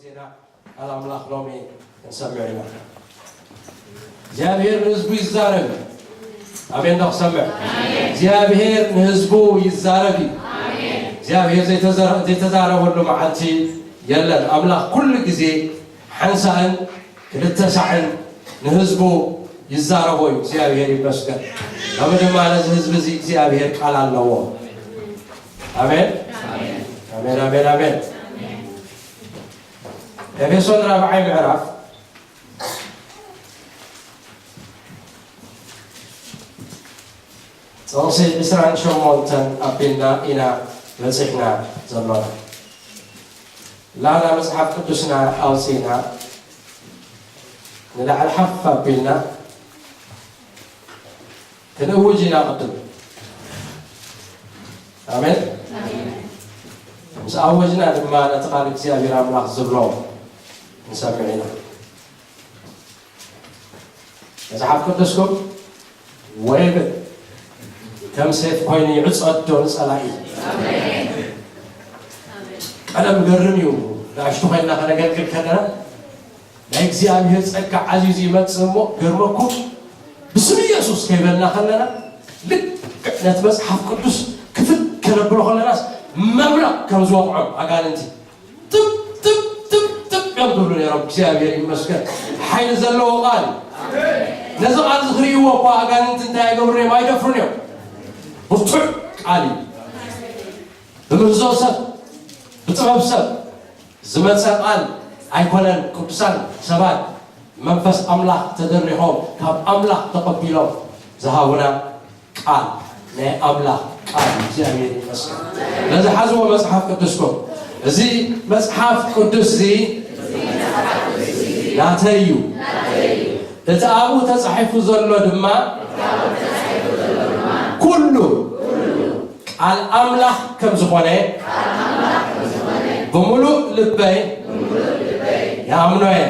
ዜና ቃል ኣምላኽ ሎሚ ክንሰምዕ ኢና። እግዚኣብሔር ንህዝቡ ይዛረብ እዩ። ኣሜን ዶ ክሰምዕ? እግዚኣብሔር ንህዝቡ ይዛረብ እዩ። እግዚኣብሔር ዘይተዘረ-፣ ዘይተዛረበሉ መዓልቲ የለን። ኣምላኽ ኩሉ ግዜ ሓንሳእን ክልተ ሳዕን ንህዝቡ ይዛረቦ እዩ። እግዚኣብሔር ይመስገን። ሎሚ ድማ ነዚ ህዝቢ እዚ እግዚኣብሔር ቃል ኣለዎ። ኣሜን፣ ኣሜን፣ ኣሜን፣ ኣሜን። ኤፌሶን ራብዓይ ምዕራፍ ጥቕሲ ዕስራን ሸሞንተን ኣቢልና ኢና በጺሕና ዘሎና። ላና መጽሓፍ ቅዱስና ኣውጺእና ንላዕሊ ሓፍ ኣቢልና ክንእውጅ ኢና ቅድም። ኣሜን። ምስ ኣወጅና ድማ ነቲ ቃል እግዚኣብሔር ኣምላኽ ዝብሎ ንሰምዕ ኢና። መጽሓፍ ቅዱስኩም ወይብል ከም ሴፍ ኮይኑ ይዕጸዶ ንጸላኢ። ቀለም ገርም እዩ። ንኣሽቱ ኮይንና ከነገልግል ከለና ናይ እግዚኣብሔር ጸጋ ዓዚዙ ይመጽእ እሞ፣ ገርመኩም፣ ብስም ኢየሱስ ከይበልና ከለና፣ ልክዕ ነቲ መጽሓፍ ቅዱስ ክፍት ከነብሎ ከለናስ፣ መብረቕ ከም ዝወቕዖም ኣጋንንቲ፣ ጥብ፣ ጥብ፣ ጥብ፣ ጥብ እዮም ዝብሉ ነይሮም። እግዚኣብሔር ይመስገን። ሓይሊ ዘለዎ ቃል እዩ። ነዚ ቃል እዚ ክርእይዎ እኳ ኣጋንንቲ እንታይ ኣይገብሩን እዮም? ኣይደፍሩን እዮም። ብርቱዕ ቃል እዩ። ብምህዞ ሰብ፣ ብጥበብ ሰብ ዝመጸ ቃል ኣይኮነን። ቅዱሳን ሰባት መንፈስ ኣምላኽ ተደሪኾም ካብ ኣምላኽ ተቐቢሎም ዝሃቡና ቃል ናይ ኣምላኽ ቃል እዩ። እግዚኣብሔር ይመስገን። ነዚ ሓዝዎ መጽሓፍ ቅዱስኩም። እዚ መጽሓፍ ቅዱስ እዚ ናተይ እዩ። እቲ ኣብኡ ተጻሒፉ ዘሎ ድማ ኩሉ ቃል ኣምላኽ ከም ዝኾነ ብምሉእ ልበይ ይኣምኖ እየ።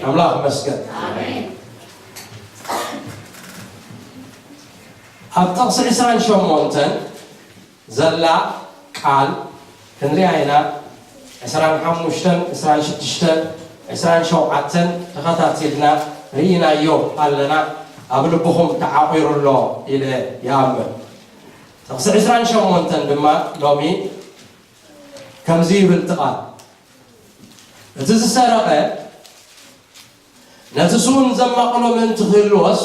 ኣምላኽ ይመስገን። ኣብ ጥቕሲ ዕስራን ሸሞንተን ዘላ ቃል ክንሪኣ ኢና። ዕስራን ሓሙሽተን፣ ዕስራን ሽዱሽተን፣ ዕስራን ሸውዓተን ተኸታቲልና ርኢናዮ ኣለና። ኣብ ልብኹም ተዓቑሩ ኣሎ ኢለ ይኣምን። ጥቕሲ ዕስራን ሸሞንተን ድማ ሎሚ ከምዚ ይብል እቲ ቃል፣ "እቲ ዝሰረቐ ነቲ ስውን ዘማቕሎ ምእንቲ ክህልዎስ፣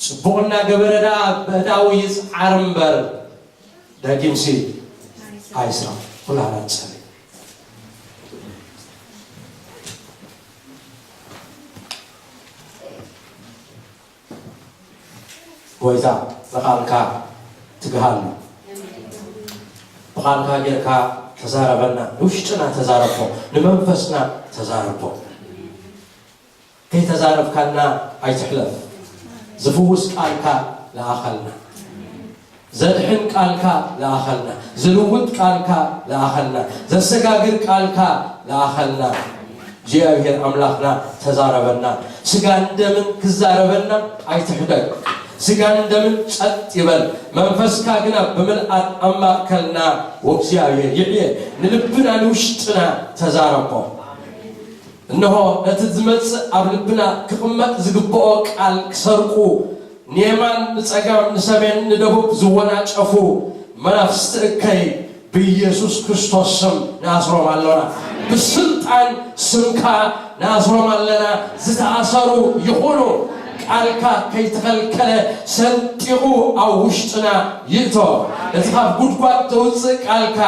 ጽቡቕ እናገበረ ደኣ በእዳዉ ይጽዓር እምበር፣ ደጊምሲ ኣይስረቕ." ኩላህና ንጸሊ። ጎይታ፣ ንቓልካ ትግሃሉ። ብቓልካ ጌርካ ተዛረበና፣ ንውሽጥና ተዛረቦ፣ ንመንፈስና ተዛረቦ። ከይተዛረብካና ኣይትሕለፍ። ዝፍውስ ቃልካ ለኣኸልና። ዘድሕን ቃልካ ለኣኸልና። ዝልውጥ ቃልካ ለኣኸልና። ዘሰጋግር ቃልካ ለኣኸልና። እግዚኣብሔር ኣምላኽና ተዛረበና። ስጋን ደምን ክዛረበና ኣይትሕደግ። ስጋን ደምን ጸጥ ይበል። መንፈስካ ግና ብምልኣት ኣብ ማእከልና ወእግዚኣብሔር ይዕየ። ንልብና ንውሽጥና ተዛረቦ። እንሆ ነቲ ዝመጽእ ኣብ ልብና ክቕመጥ ዝግብኦ ቃል ክሰርቁ፣ ንየማን ንጸጋም ንሰሜን ንደቡብ ዝወናጨፉ መናፍስቲ እከይ ብኢየሱስ ክርስቶስ ስም ንኣስሮም ኣሎና። ብስልጣን ስምካ ንኣስሮም ኣለና። ዝተኣሰሩ ይኹኑ። ቃልካ ከይተኸልከለ ሰንጢቑ ኣብ ውሽጥና ይእቶ። እቲ ካብ ጉድጓድ ተውፅእ ቃልካ፣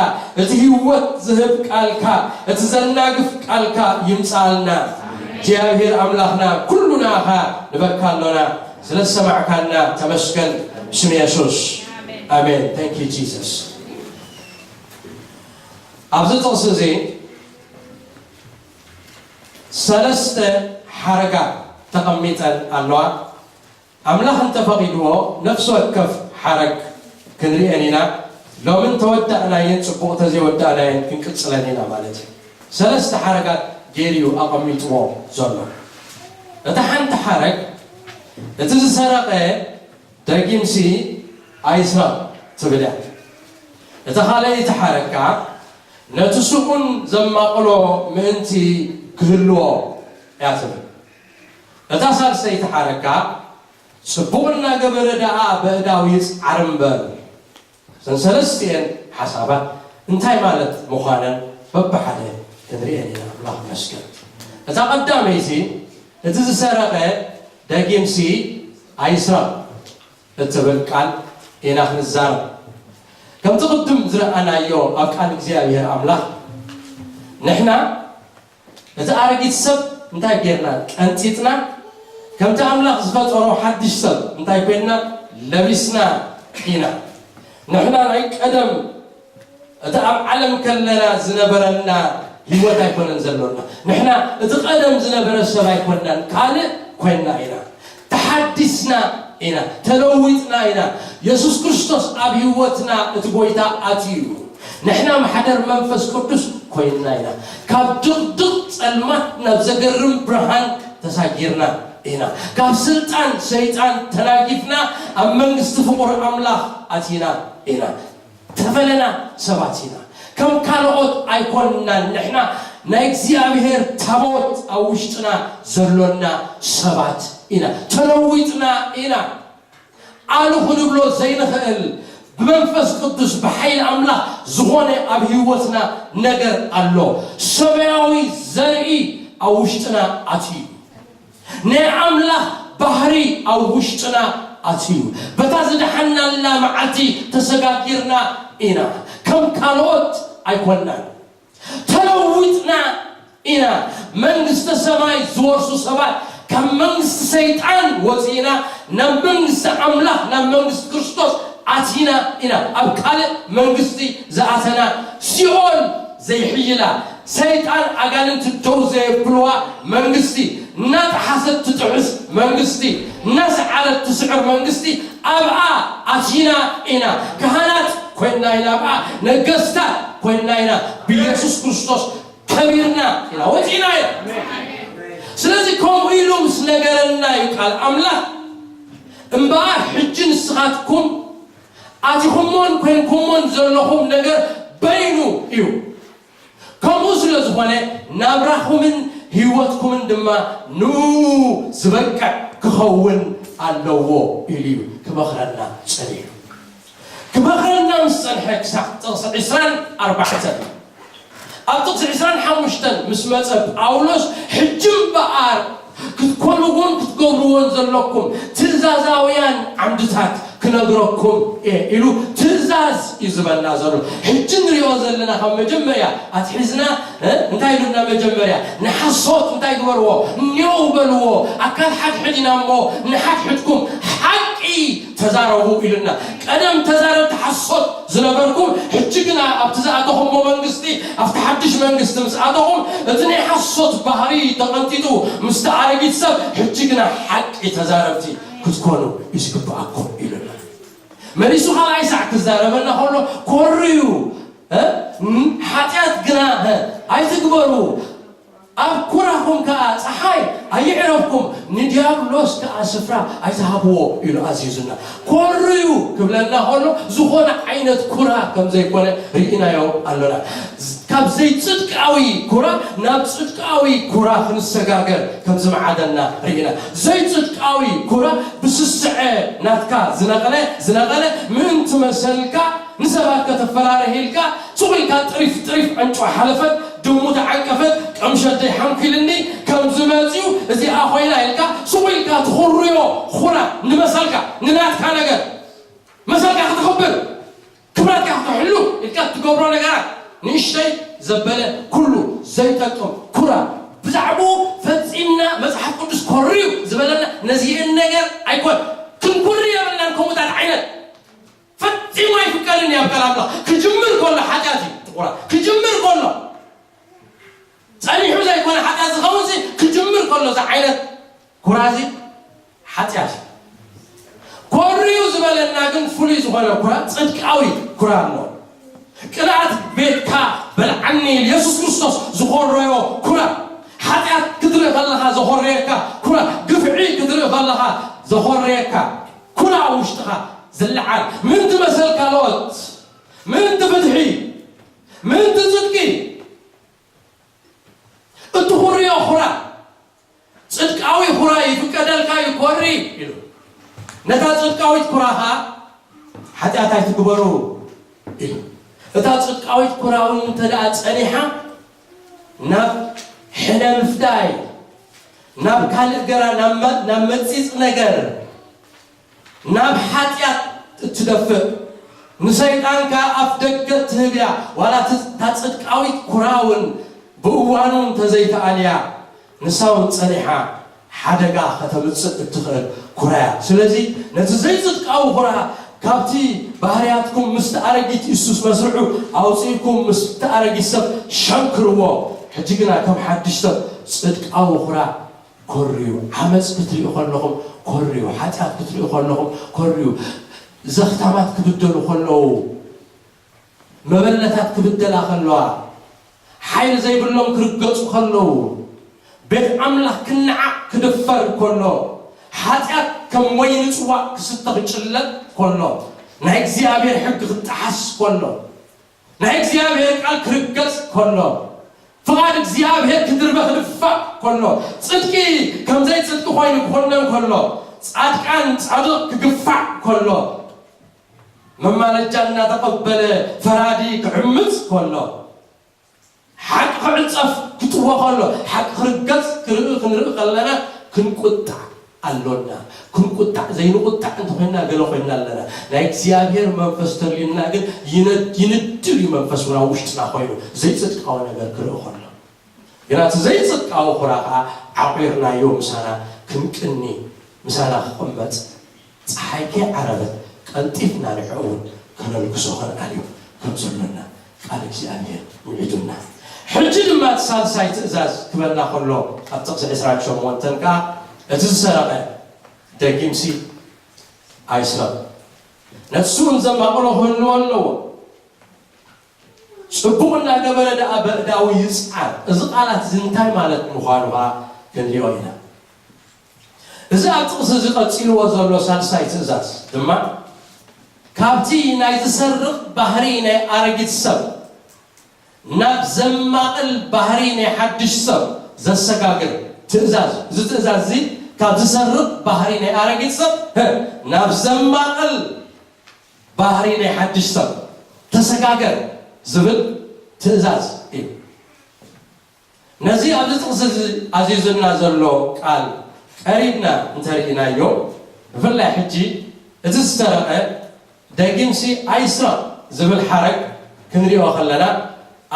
እቲ ህይወት ዝህብ ቃልካ፣ እቲ ዘናግፍ ቃልካ ይምፃልና። እግዚኣብሔር ኣምላኽና ኩሉ ንኣኻ ንበካ ኣሎና። ስለ ዝሰማዕካና ተመስገን። ብስም የሱስ ኣሜን። Thank you Jesus። ኣብዚ ጥቕሲ እዚ ሰለስተ ሓረጋት ተቐሚጠን ኣለዋ። ኣምላኽ እንተፈቒድዎ ነፍሲ ወከፍ ሓረግ ክንሪኤን ኢና። ሎሚ እንተወዳእናየን ጽቡቕ፣ እንተዘይወዳእናየን ክንቅጽለን ኢና ማለት እዩ። ሰለስተ ሓረጋት ገይሩ እዩ ኣቐሚጥዎ ዘሎ። እታ ሓንቲ ሓረግ እቲ ዝሰረቐ ደጊምሲ ኣይስረቕ ትብል እያ። እታ ካልኣይቲ ሓረግ ከኣ ነቲ ስኡን ዘማቕሎ ምእንቲ ክህልዎ እያ ትብል። እታ ሳልሰይቲ ሓረካ፣ ጽቡቕ እናገበረ ደኣ በእዳው ይጽዓር እምበር። እዘን ሰለስቲኤን ሓሳባት እንታይ ማለት ምዃነን በብሓደ ክንርእየን ኢና። ኣምላኽ ይመስገን። እታ ቀዳመይቲ፣ እቲ ዝሰረቐ ደጊምሲ ኣይስረቕ እትብል ቃል ኢና ክንዛረብ። ከምቲ ቅድም ዝረኣናዮ ኣብ ቃል እግዚኣብሔር ኣምላኽ ንሕና እቲ ኣረጊት ሰብ እንታይ ጌርና ቀንጢጥና፣ ከምቲ ኣምላኽ ዝፈጠሮ ሓድሽ ሰብ እንታይ ኮይንና ለቢስና ኢና። ንሕና ናይ ቀደም እቲ ኣብ ዓለም ከለና ዝነበረና ህይወት ኣይኮነን ዘሎና። ንሕና እቲ ቀደም ዝነበረ ሰብ ኣይኮንናን፣ ካልእ ኮይንና ኢና። ተሓዲስና ኢና፣ ተለዊጥና ኢና። የሱስ ክርስቶስ ኣብ ህይወትና እቲ ጎይታ ኣትዩ እዩ። ንሕና ማሕደር መንፈስ ቅዱስ ኮይንና ኢና። ካብ ድቕድቕ ጸልማት ናብ ዘገርም ብርሃን ተሳጊርና ኢና። ካብ ስልጣን ሰይጣን ተናጊፍና ኣብ መንግስቲ ፍቑር ኣምላኽ ኣቲና ኢና። ተፈለና ሰባት ኢና። ከም ካልኦት ኣይኮንናን። ንሕና ናይ እግዚኣብሔር ታቦት ኣብ ውሽጥና ዘሎና ሰባት ኢና። ተለዊጥና ኢና። ኣሉ ክንብሎ ዘይንኽእል ብመንፈስ ቅዱስ ብሓይሊ ኣምላኽ ዝኾነ ኣብ ህይወትና ነገር ኣሎ። ሰማያዊ ዘርኢ ኣብ ውሽጥና ኣትዩ። ናይ ኣምላኽ ባህሪ ኣብ ውሽጥና ኣትዩ። በታ ዝደሓናላ መዓልቲ ተሰጋጊርና ኢና። ከም ካልኦት ኣይኮንናን። ተለዊጥና ኢና። መንግስተ ሰማይ ዝወርሱ ሰባት ካብ መንግስቲ ሰይጣን ወፂእና ናብ መንግስቲ ኣምላኽ፣ ናብ መንግስቲ ክርስቶስ ኣቲና ኢና። ኣብ ካልእ መንግስቲ ዝኣተና፣ ሲኦል ዘይሕይላ፣ ሰይጣን ኣጋንንቲ ደው ዘየብልዋ መንግስቲ፣ እናጠሓሰት ትጥሕስ መንግስቲ፣ እናሰዓረት ትስዕር መንግስቲ፣ ኣብኣ ኣቲና ኢና። ካህናት ኮይንና ኢና፣ ኣብኣ ነገስታት ኮይንና ኢና። ብኢየሱስ ክርስቶስ ከቢርና ኢና፣ ወፂና ኢና። ስለዚ ከምኡ ኢሉ ምስ ነገረና እዩ ቃል ኣምላኽ፣ እምበኣር ሕጂ ንስኻትኩም ኣቲኹሞን ኮንኩሞን ዘለኹም ነገር በይኑ እዩ። ከምኡ ስለ ዝኾነ ናብራኹምን ህይወትኩምን ድማ ንኡ ዝበቅዕ ክኸውን ኣለዎ ኢሉ እዩ ክመኽረና ጸኒሑ። ክመኽረና ምስ ጸንሐ ክሳዕ ጥቕሲ ዕስራን ኣርባዕተን፣ ኣብ ጥቕሲ ዕስራን ሓሙሽተን ምስ መጸ ጳውሎስ፣ ሕጂ እምበኣር ክትኮንዎን ክትገብርዎን ዘለኩም ትእዛዛውያን ዓምድታት ክነግረኩም እየ ኢሉ ትእዛዝ እዩ ዝበልና ዘሎ። ሕጂ ንሪኦ ዘለና ካብ መጀመርያ ኣትሒዝና፣ እ፣ እንታይ ኢሉና መጀመርያ? ንሓሶት እንታይ ግበርዎ? ኔው በልዎ። ኣካል ሓድሕድ ኢና እሞ ንሓድሕድኩም ሓቂ ተዛረቡ ኢሉና። ቀደም ተዛረብቲ ሓሶት ዝነበርኩም፣ ሕጂ ግና ኣብቲ ዝኣተኹሞ መንግስቲ፣ ኣብቲ ሓድሽ መንግስቲ ምስ ኣተኹም፣ እቲ ናይ ሓሶት ባህሪ ተቐንጢጡ፣ ምስቲ ኣረጊት ሰብ፣ ሕጂ ግና ሓቂ ተዛረብቲ ክትኮኑ እዩ ዝግብኣኩም ኢሉና። መሊሱ ካልኣይ ሳዕ ክዛረበና ከሎ፣ ኮርዩ፣ እ? ሓጢኣት ግና፣ እ፣ ኣይትግበሩ፣ ኣብ ኩራኹም ከኣ ጸሓይ ኣየዕረብኩም፣ ንዲያብሎስ ከኣ ስፍራ ኣይትሃብዎ ኢሉ ኣዚዙና። ኮርዩ ክብለና ከሎ፣ ዝኾነ ዓይነት ኩራ ከም ዘይኮነ ርኢናዮ ኣሎና። ካብ ዘይጽድቃዊ ኩራ ናብ ጽድቃዊ ኩራ ክንሰጋገር ከም ዝመዓደና ርኢና። ዘይጽድቃዊ ኩራ ብስስዐ ናትካ ዝነቐለ፣ ዝነቐለ ምእንቲ መሰልካ ንሰባት ከተፈራርህ ኢልካ፣ ሱቕ ኢልካ ጥሪፍ ጥሪፍ፣ ዕንጫ ሓለፈት፣ ድሙ ተዓንቀፈት፣ ቀምሸተይ ሓንኪልኒ፣ ከምዚ መጺኡ፣ እዚኣ ኮይና ኢልካ፣ ሱቕ ኢልካ ትኹርዮ ኹራ፣ ንመሰልካ፣ ንናትካ ነገር፣ መሰልካ ክተኽብር፣ ክብረትካ ክተሕሉ ኢልካ እትገብሮ ነገራት፣ ንእሽተይ ዘበለ ኩሉ ዘይጠቅም ኩራ፣ ብዛዕባኡ ፈጺምና መጽሓፍ ቅዱስ ኮርዩ ዝበለና ነዚአን ነገር ኣይኮን። ክንኩሪ የብልናን ከምኡታት ዓይነት። ፈጺሙ ኣይፍቀድን እዩ ኣብ ቃል ኣምላኽ። ክጅምር ከሎ ሓጢኣት እዩ፣ ጥቑራ። ክጅምር ከሎ፣ ጸኒሑ ዘይኮነ ሓጢኣት ዝኸውን ሲ፣ ክጅምር ከሎ እዚ ዓይነት ኩራ እዚ ሓጢኣት እዩ። ኮርዩ ዝበለና ግን ፍሉይ ዝኾነ ኩራ፣ ጽድቃዊ ኩራ ኣሎ። ቅንኣት ቤትካ በልዓኒ ኢሉ የሱስ ክርስቶስ ዝኾረዮ ኩራ። ሓጢኣት ክትርኢ ከለኻ ዘኾረየካ ኩራ፣ ግፍዒ ክትርኢ ከለኻ ዘኾረየካ ኩራ ኣብ ውሽጥኻ ዝለዓል፣ ምእንቲ መሰል ካልኦት፣ ምእንቲ ፍትሒ፣ ምእንቲ ጽድቂ እትኹርዮ ኩራ፣ ጽድቃዊ ኩራ ይፍቀደልካ እዩ፣ ኮሪ ኢሉ። ነታ ጽድቃዊት ኩራ ኸኣ ሓጢኣት ኣይትግበሩ ኢሉ። እታ ጽድቃዊት ኩራ እውን እንተ ደኣ ጸኒሓ፣ ናብ ሕነ ምፍዳይ፣ ናብ ካልእ ገራ፣ ናብ መ-፣ ናብ መጺጽ ነገር፣ ናብ ሓጢኣት እትደፍእ፣ ንሰይጣን ከኣ ኣፍ ደገ እትህብ እያ። ዋላ እቲ፣ እታ ጽድቃዊት ኩራ እውን ብእዋኑ እንተዘይተኣልያ፣ ንሳ እውን ጸኒሓ ሓደጋ ከተምጽእ እትኽእል ኩራ እያ። ስለዚ ነቲ ዘይጽድቃዊ ኩራ ካብቲ ባህርያትኩም ምስቲ ኣረጊት እሱስ መስርዑ ኣውጺእኩም ምስቲ ኣረጊት ሰብ ሸንክርዎ። ሕጂ ግና ከም ሓድሽ ሰብ ጽድቃዊ ኩራ ኮርዩ፣ ዓመጽ ክትሪኡ ከለኹም ኮርዩ፣ ሓጢኣት ክትሪኡ ከለኹም ኮርዩ፣ ዘኽታማት ክብደሉ ከለዉ፣ መበለታት ክብደላ ከለዋ፣ ሓይሊ ዘይብሎም ክርገጹ ከለዉ፣ ቤት ኣምላኽ ክነዓቕ ክድፈር ከሎ፣ ሓጢኣት ከም ወይኒ ጽዋእ ክስተ ክጭለጥ ከሎ፣ ናይ እግዚኣብሔር ሕጊ ክጠሓስ ከሎ፣ ናይ እግዚኣብሔር ቃል ክርገጽ ከሎ፣ ፍቓድ እግዚኣብሔር ክድርበ ክድፋእ ከሎ፣ ጽድቂ ከም ዘይጽድቂ ኮይኑ ክኾነን ከሎ፣ ጻድቃን ጻድቕ ክግፋዕ ከሎ፣ መማለጃ እናተቐበለ ፈራዲ ክዕምጽ ከሎ፣ ሓቂ ክዕጸፍ ክጥወ ከሎ፣ ሓቂ ክርገጽ ክርኢ ክንርኢ ከለና ክንቁጣዕ ኣሎና። ክንቁጣዕ፣ ዘይንቁጣዕ እንተኾይንና ገለ ኮይንና ኣለና። ናይ እግዚኣብሔር መንፈስ ተልዩና ግን ይነ-፣ ይንድል እዩ መንፈስ እውን ኣብ ውሽጥና ኮይኑ ዘይጽድቃዊ ነገር ክርኢ ከሎ። ግና እቲ ዘይጽድቃዊ ኩራ ኸዓ ዓቑርናዮ ምሳና ክንቅኒ፣ ምሳና ክቕመጥ፣ ጸሓይ ከይዓረበት ቀልጢፍና ንዕኡ እውን ከነልግሶ ክንኣልዮ ከም ዘሎና ቃል እግዚኣብሔር ምዒዱና። ሕጂ ድማ እቲ ሳልሳይ ትእዛዝ ክበልና ከሎ ኣብ ጥቕሲ ዕስራን ሸሞንተን ከኣ እቲ ዝሰረቐ ደጊምሲ ኣይስረቕ፣ ነፍሱ እውን ዘማቕሎ ክህልዎ ኣለዎ። ጽቡቕ እናገበረ ደኣ በእዳዊ ይጽዓር። እዚ ቃላት እዚ እንታይ ማለት ምዃኑ ኸኣ ክንሪኦ ኢና። እዚ ኣብ ጥቕሲ እዚ ቀጺልዎ ዘሎ ሳልሳይ ትእዛዝ ድማ ካብቲ ናይ ዝሰርቕ ባህሪ ናይ ኣረጊት ሰብ ናብ ዘማቕል ባህሪ ናይ ሓድሽ ሰብ ዘሰጋግር ትእዛዝ። እዚ ትእዛዝ እዚ ካብ ዝሰርቕ ባህሪ ናይ ኣረጊት ሰብ ናብ ዘማቕል ባህሪ ናይ ሓድሽ ሰብ ተሰጋገር ዝብል ትእዛዝ እዩ። ነዚ ኣብዚ ጥቕሲ እዚ ኣዚዙና ዘሎ ቃል ቀሪብና እንተርኢናዮ፣ ብፍላይ ሕጂ እቲ ዝሰረቐ ደጊምሲ ኣይስረቕ ዝብል ሓረግ ክንሪኦ ከለና፣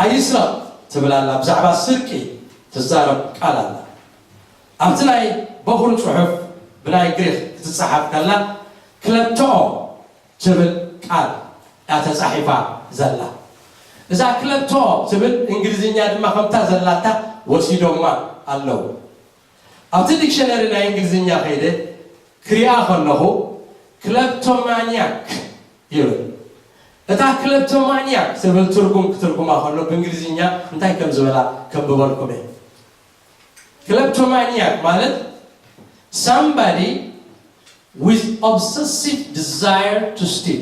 ኣይስረቕ ትብል ኣላ፣ ብዛዕባ ስርቂ ትዛረብ ቃል ኣላ። ኣብቲ ናይ በኹሪ ጽሑፍ ብናይ ግሪኽ ክትጸሓፍ ከላ፣ ክለፕቶኦ ትብል ቃል እያ ተጻሒፋ ዘላ። እዛ ክለፕቶ ትብል እንግሊዝኛ ድማ ከምታ ዘላታ ወሲዶማ ኣለዉ። ኣብቲ ዲክሸነሪ ናይ እንግሊዝኛ ከይደ ክሪኣ ከለኹ ክለፕቶማኒያክ ይብል። እታ ክለፕቶማኒያክ ትብል ትርጉም ክትርጉማ ከሎ ብእንግሊዝኛ እንታይ ከም ዝበላ ከንብበልኩም እየ። ክለፕቶማኒያክ ማለት somebody with obsessive desire to steal.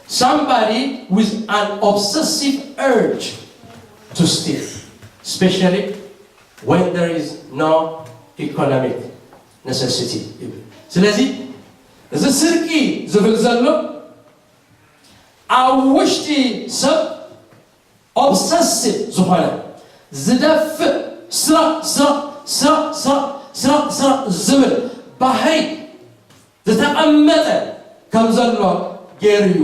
Somebody with an obsessive urge to steal, especially when there is no economic necessity. ስለዚ እዚ ስርቂ ዝብል ዘሎ ኣብ ውሽጢ ሰብ ኦብሰሲቭ ዝኾነ ዝደፍእ ስረቕ ስረቕ ስረቕ ስረቕ ስረቕ ስረቕ ዝብል ባህሪ ዝተቐመጠ ከም ዘሎ ገይሩ እዩ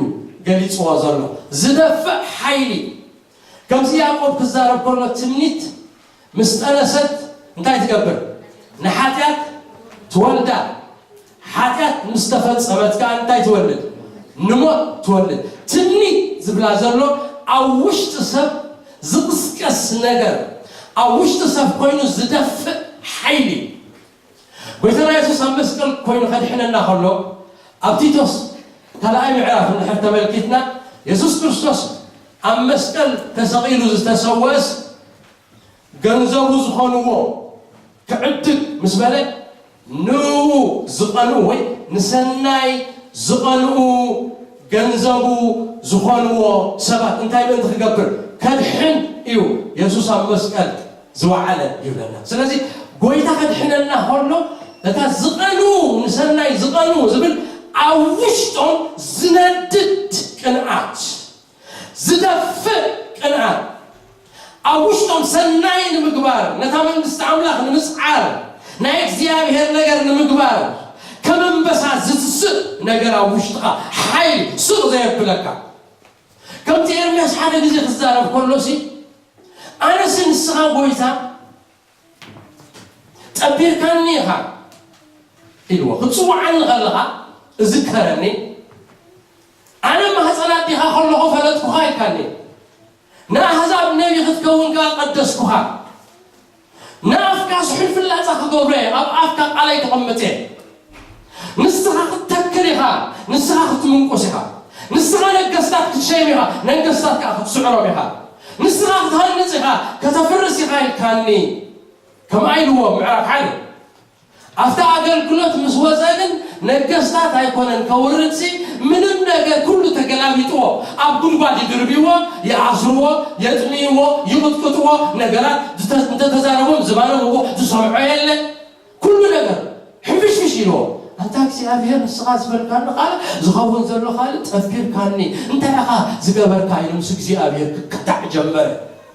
ገሊፅዎ ዘሎ። ዝደፍእ ሓይሊ። ከምዚ ያዕቆብ ክዛረብ ከሎ ትምኒት ምስ ጠነሰት እንታይ ትገብር? ንሓጢኣት ትወልዳ። ሓጢኣት ምስ ተፈጸመት ከኣ እንታይ ትወልድ? ንሞት ትወልድ። ትምኒት ዝብላ ዘሎ ኣብ ውሽጢ ሰብ ዝቕስቀስ ነገር፣ ኣብ ውሽጢ ሰብ ኮይኑ ዝደፍእ ሓይሊ። ጎይታና የሱስ ኣብ መስቀል ኮይኑ ከድሕነና ከሎ፣ ኣብ ቲቶስ ካልኣይ ምዕራፍ እንድሕር ተመልኪትና፣ የሱስ ክርስቶስ ኣብ መስቀል ተሰቒሉ ዝተሰወእስ፣ ገንዘቡ ዝኾንዎ ክዕድግ ምስ በለ፣ ንኡ ዝቐንኡ ወይ ንሰናይ ዝቐንኡ ገንዘቡ ዝኾንዎ ሰባት እንታይ ምእንቲ ክገብር? ከድሕን እዩ የሱስ ኣብ መስቀል ዝወዓለ ይብለና። ስለዚ ጎይታ ከድሕነና ከሎ ነታ ዝቐኑ፣ ንሰናይ ዝቐኑ ዝብል ኣብ ውሽጦም ዝነድድ ቅንኣት፣ ዝደፍእ ቅንኣት፣ ኣብ ውሽጦም ሰናይ ንምግባር፣ ነታ መንግስቲ ኣምላኽ ንምስዓር፣ ናይ እግዚኣብሔር ነገር ንምግባር ከም ኣንበሳ ዝትስእ ነገር ኣብ ውሽጥኻ ሓይል ስቕ ዘየብለካ። ከምቲ ኤርምያስ ሓደ ግዜ ክዛረብ ከሎሲ ኣነሲ ንስኻ ጎይታ ጠቢርካኒ ኢኻ ኢልዎ። ክትጽውዓኒ ከለኻ እዝከረኒ፣ ኣነ ማህፀን ኣዴኻ ከለኹ ፈለጥኩኻ ኢልካኒ። ንኣህዛብ ነቢ ክትከውን ከኣ ቀደስኩኻ። ንኣፍካ ስሑል ፍላጻ ክገብሮ እየ፣ ኣብ ኣፍካ ቃለይ ክቕምጥ እየ። ንስኻ ክትተክል ኢኻ፣ ንስኻ ክትምንቁስ ኢኻ። ንስኻ ነገስታት ክትሸይም ኢኻ፣ ነገስታት ከኣ ክትስዕሮም ኢኻ። ንስኻ ክትሃንጽ ኢኻ፣ ከተፍርስ ኢኻ ኢልካኒ። ከምኣ ኢልዎ ምዕራፍ ሓደ። ኣብቲ ኣገልግሎት ምስ ወጸ ግን ነገስታት ኣይኮነን ከውርድሲ፣ ምንም ነገር ኩሉ ተገላቢጥዎ። ኣብ ጉድጓድ ይድርብይዎ፣ ይኣስርዎ፣ የጥምይዎ፣ ይቕጥቅጥዎ። ነገራት ዝተ-፣ እንተተዛረቦም ዝባነንዎ ዝሰምዖ የለ። ኩሉ ነገር ሕንፍሽፍሽ ኢልዎ። ኣንታ እግዚኣብሔር ንስኻ ዝበልካኒ ካልእ ዝኸውን ዘሎ ካልእ ጠቢርካኒ። እንታይ ኢኻ ዝገበርካ ኢሉ ምስ እግዚኣብሔር ክከታዕ ጀመረ።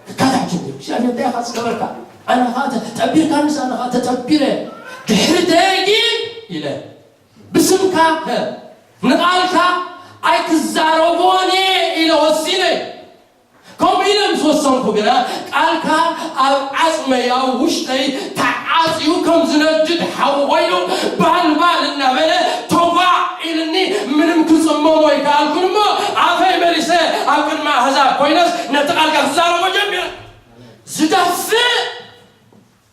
ክከታዕ ጀመረ። እግዚኣብሔር እንታይ ኢኻ ዝገበርካ? ኣነ ኸዓ ተ-፣ ጠቢርካንስ ኣነ ኸዓ ተጠቢረ። ድሕሪ ደጊም ኢለ ብስምካ ኸ ንቓልካ ኣይክዛረቦን እየ ኢለ ወሲነ። ከምኡ ኢለ ምስ ወሰንኩ ግና ቃልካ ኣብ ዓጽመይ ኣብ ውሽጠይ ተዓጽዩ ከም ዝነድድ ሓዊ ኮይኑ ባልባል እናበለ ተጓዕ ኢልኒ። ምንም ክጽመሞ ኣይከኣልኩን እሞ ኣፈይ መሊሰ ኣብ ቅድሚ ኣህዛብ ኮይነስ ነቲ ቃልካ ክዛረቦ ጀሚረ። ዝደፍእ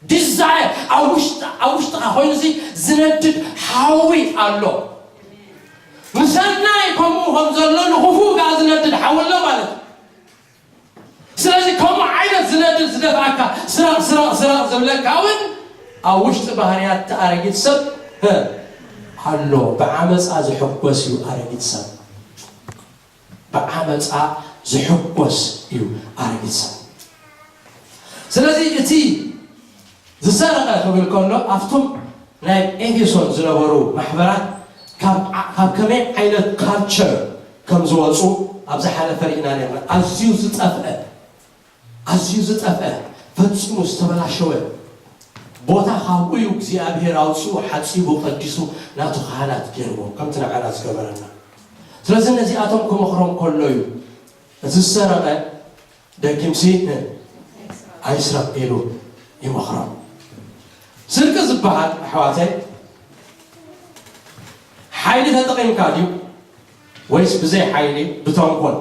ዲዛይር ኣብ ውሽጥ-፣ ኣብ ውሽጥኻ ኮይኑ እዚ ዝነድድ ሓዊ ኣሎ። ንሰናይ ከምኡ ከም ዘሎ ንኽፉእ ከኣ ዝነድድ ሓዊ ኣሎ ማለት እዩ። ስለዚ ከምኡ ዓይነት ዝነድድ ዝደፍኣካ ስረቕ፣ ስረቕ፣ ስረቕ ዝብለካ እውን ኣብ ውሽጢ ባህርያት እቲ ኣረጊት ሰብ፣ እ፣ ኣሎ። ብዓመፃ ዝሕጎስ እዩ ኣረጊት ሰብ። ብዓመፃ ዝሕጎስ እዩ ኣረጊት ሰብ። ስለዚ እቲ ዝሰረቐ ክብል ከሎ ኣብቶም ናይ ኤፌሶን ዝነበሩ ማሕበራት ካብ ዓ-፣ ካብ ከመይ ዓይነት ካልቸር ከም ዝወፁ ኣብ ዝሓለፈ ርኢና ነርና። ኣዝዩ ዝጠፍአ፣ ኣዝዩ ዝጠፍአ፣ ፈጺሙ ዝተበላሸወ ቦታ ካብኡ እዩ እግዚኣብሔር ኣውፂኡ ሓፂቡ ቀዲሱ ናቱ ካህናት ገይርዎ ከምቲ ንዓና ዝገበረና። ስለዚ ነዚኣቶም ክመኽሮም ከሎ እዩ እቲ ዝሰረቐ ደጊምሲ ኣይስረቕ ኢሉ ይመኽሮም። ስርቂ ዝበሃል ኣሕዋተይ ሓይሊ ተጠቒምካ ድዩ ወይስ ብዘይ ሓይሊ ብተንኮል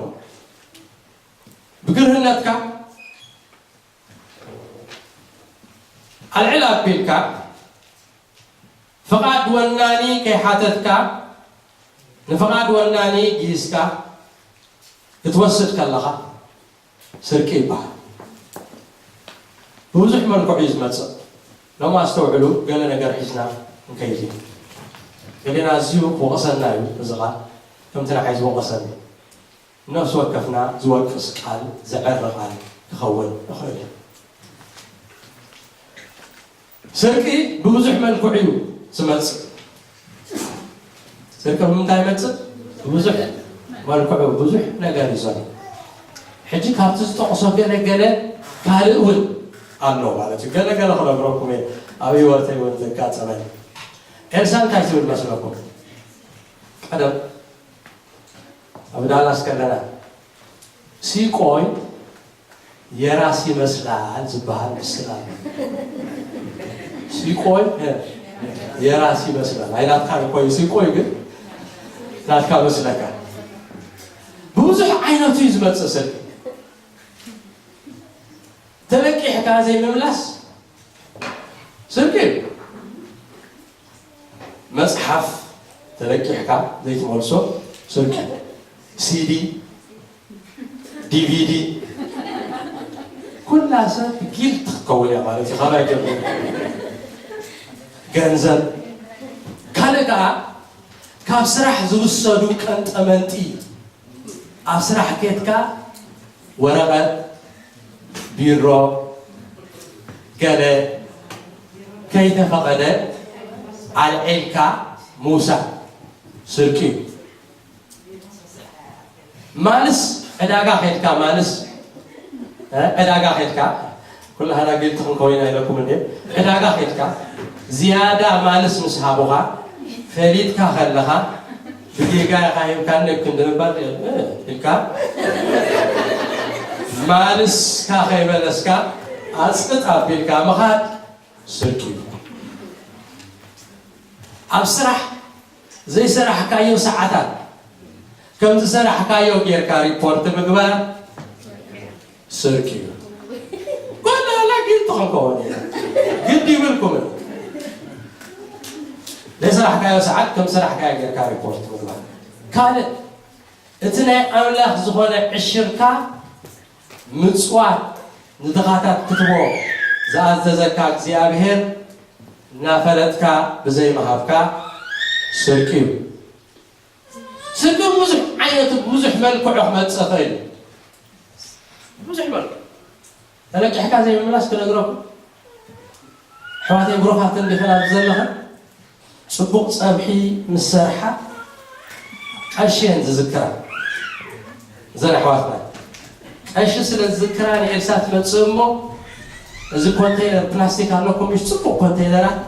ብግርህነትካ ኣልዕል ኣቢልካ ፍቓድ ወናኒ ከይሓተትካ ንፍቓድ ወናኒ ጊስካ ክትወስድ ከለኻ ስርቂ ይበሃል። ብብዙሕ መልክዑ እዩ ዝመፅእ። ሎም ኣስተውዕሉ፣ ገለ ነገር ሒዝና እንከይድ እዩ። ገሌና ኣዝዩ ክወቕሰና እዩ እዚ ቃል፣ ከምቲ ንዓይ ዝወቐሰኒ። ነፍሲ ወከፍና ዝወቅስ ቃል ዘዕሪ ቃል ክኸውን ይኽእል እዩ። ስርቂ ብብዙሕ መልክዑ እዩ ዝመጽእ። ስርቂ ብምንታይ ይመጽእ? ብብዙሕ መልክዑ፣ ብዙሕ ነገር እዩ ዘሎ። ሕጂ ካብቲ ዝጠቕሶ ገለ ገለ ካልእ እውን ኣሎ ማለት እዩ። ገለ ገለ ክነግረኩም እየ፣ ኣብ ህይወተይ እውን ዘጋጠመኒ። ኤልሳ እንታይ ትብል መስለኩም? ቀደም ኣብ ዳላስ ከለና ሲቆይ የራስ ይመስላል ዝበሃል ምስላ ኣሎ። ሲቆይ የራስ ይመስላል። ኣይናትካ እኮ እዩ ሲቆይ፣ ግን ናትካ መስለካ። ብብዙሕ ዓይነቱ እዩ ዝመጽእ ስርቂ። ተለቂሕካ ዘይምምላስ ስርቂ እዩ። መጽሓፍ ተለቂሕካ ዘይትመልሶ ስርቂ። ሲዲ፣ ዲቪዲ፣ ኩላ ሰብ ጊልት ክትከውን እያ ማለት እዩ። ካልኣይ ጀምር ገንዘብ፣ ካልእ ከኣ ካብ ስራሕ ዝውሰዱ ቀንጠመንጢ ኣብ ስራሕ ኬድካ ወረቐት፣ ቢሮ፣ ገለ ከይተፈቐደ ኣልዒልካ ምውሳድ ስርቂ እዩ። ማልስ ዕዳጋ ኬድካ፣ ማልስ፣ እ፣ ዕዳጋ ኬድካ፣ ኩላህና ግልቲ ክንከውን ኢና ኢለኩም እንዴ? ዕዳጋ ኬድካ፣ ዝያዳ ማልስ ምስ ሃቡኻ፣ ፈሊጥካ ከለኻ፣ ብጌጋ ኢኻ ሂብካኒ እኮ እንድምባር፣ እ፣ ኢልካ፣ ማልስካ ከይመለስካ፣ ኣጽቅጥ ኣቢልካ ምኻድ ስርቂ እዩ። ኣብ ስራሕ ዘይሰራሕካዮ ሰዓታት ከም ዝሰራሕካዮ ጌርካ ሪፖርት ምግባር ስርቂ እዩ። ዋላ ዋላ ግን ትኾንከውን ግድ ይብልኩም። ዘይሰራሕካዮ ሰዓት ከም ሰራሕካዮ ጌርካ ሪፖርት ምግባር። ካልእ እቲ ናይ ኣምላኽ ዝኾነ ዕሽርካ ምጽዋት ንድኻታት ክትቦ ዝኣዘዘካ እግዚኣብሔር እናፈለጥካ ብዘይምሃብካ ስርቂ እዩ። ስርቂ ብዙሕ ዓይነቱ ብዙሕ መልክዑ ክመጽእ ይኽእል እዩ። ብዙሕ መልክዑ ተለቂሕካ ዘይምምላስ ክነግረኩም። ኣሕዋተይ ብሩኻት እንዲኽን ኣብዚ ዘለኽን ጽቡቕ ጸብሒ ምስ ሰርሓ ቀሺ እየን ዝዝክራ። እዘን ኣሕዋትና ቀሺ ስለ ዝዝክራ ንኤልሳ ትመጽእ እሞ፣ እዚ ኮንተይነር ፕላስቲክ ኣለኩም፣ ምሽ ጽቡቕ ኮንተይነራት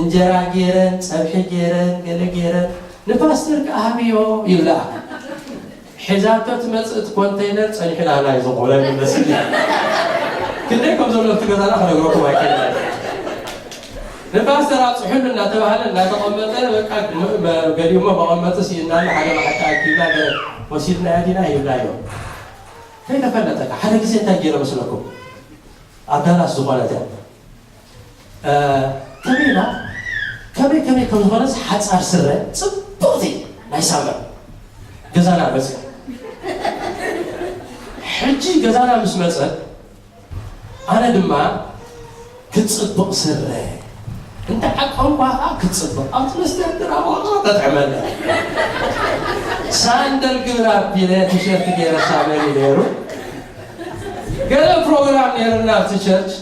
እንጀራ ገይረን፣ ጸብሒ ገይረን፣ ገለ ገይረን፣ "ንፓስተር ከኣ ሃብዮ" ይብላ። ሒዛቶ ትመጽእ እቲ ኮንተይነር ጸኒሑ ናህና እዩ ዝኾነ ይመስል። ክንደይ ከም ዘሎ እቲ ገዛና ክነግረኩም ኣይክእልን። ንፓስተር ኣብጽሑሉ እናተባህለ እናተቐመጠ፣ በቃ፣ መ-፣ መ-፣ ገዲሞ መቐመጢ ስኢንናሉ፣ ሓደ መዓልቲ ኣኪብና ገ-፣ ወሲድናዮ ዲና ሂብናዮ። ከይተፈለጠካ፣ ሓደ ግዜ እንታይ ገይረ መስለኩም? ኣብ ዳላስ ዝኾነት እያ። እ፣ ከመይ ኢላ፣ ከመይ፣ ከመይ ከም ዝኾነስ ሓጻር ስረ ጽብቕቲ ናይ ሳመር ገዛና መጽያ። ሕጂ ገዛና ምስ መጸት፣ ኣነ ድማ ክትጽብቕ ስረ እንተ ዓቀንኳ ኸኣ ክትጽብቕ፣ ኣብቲ መስተንክር ኣብኡ ኸኣ ተጥዕመለ። ሳንደል ግብር ኣቢለ ቲሸርት ገይረ ሳመሪ ነይሩ። ገለ ፕሮግራም ነይሩና ኣብቲ ቸርች።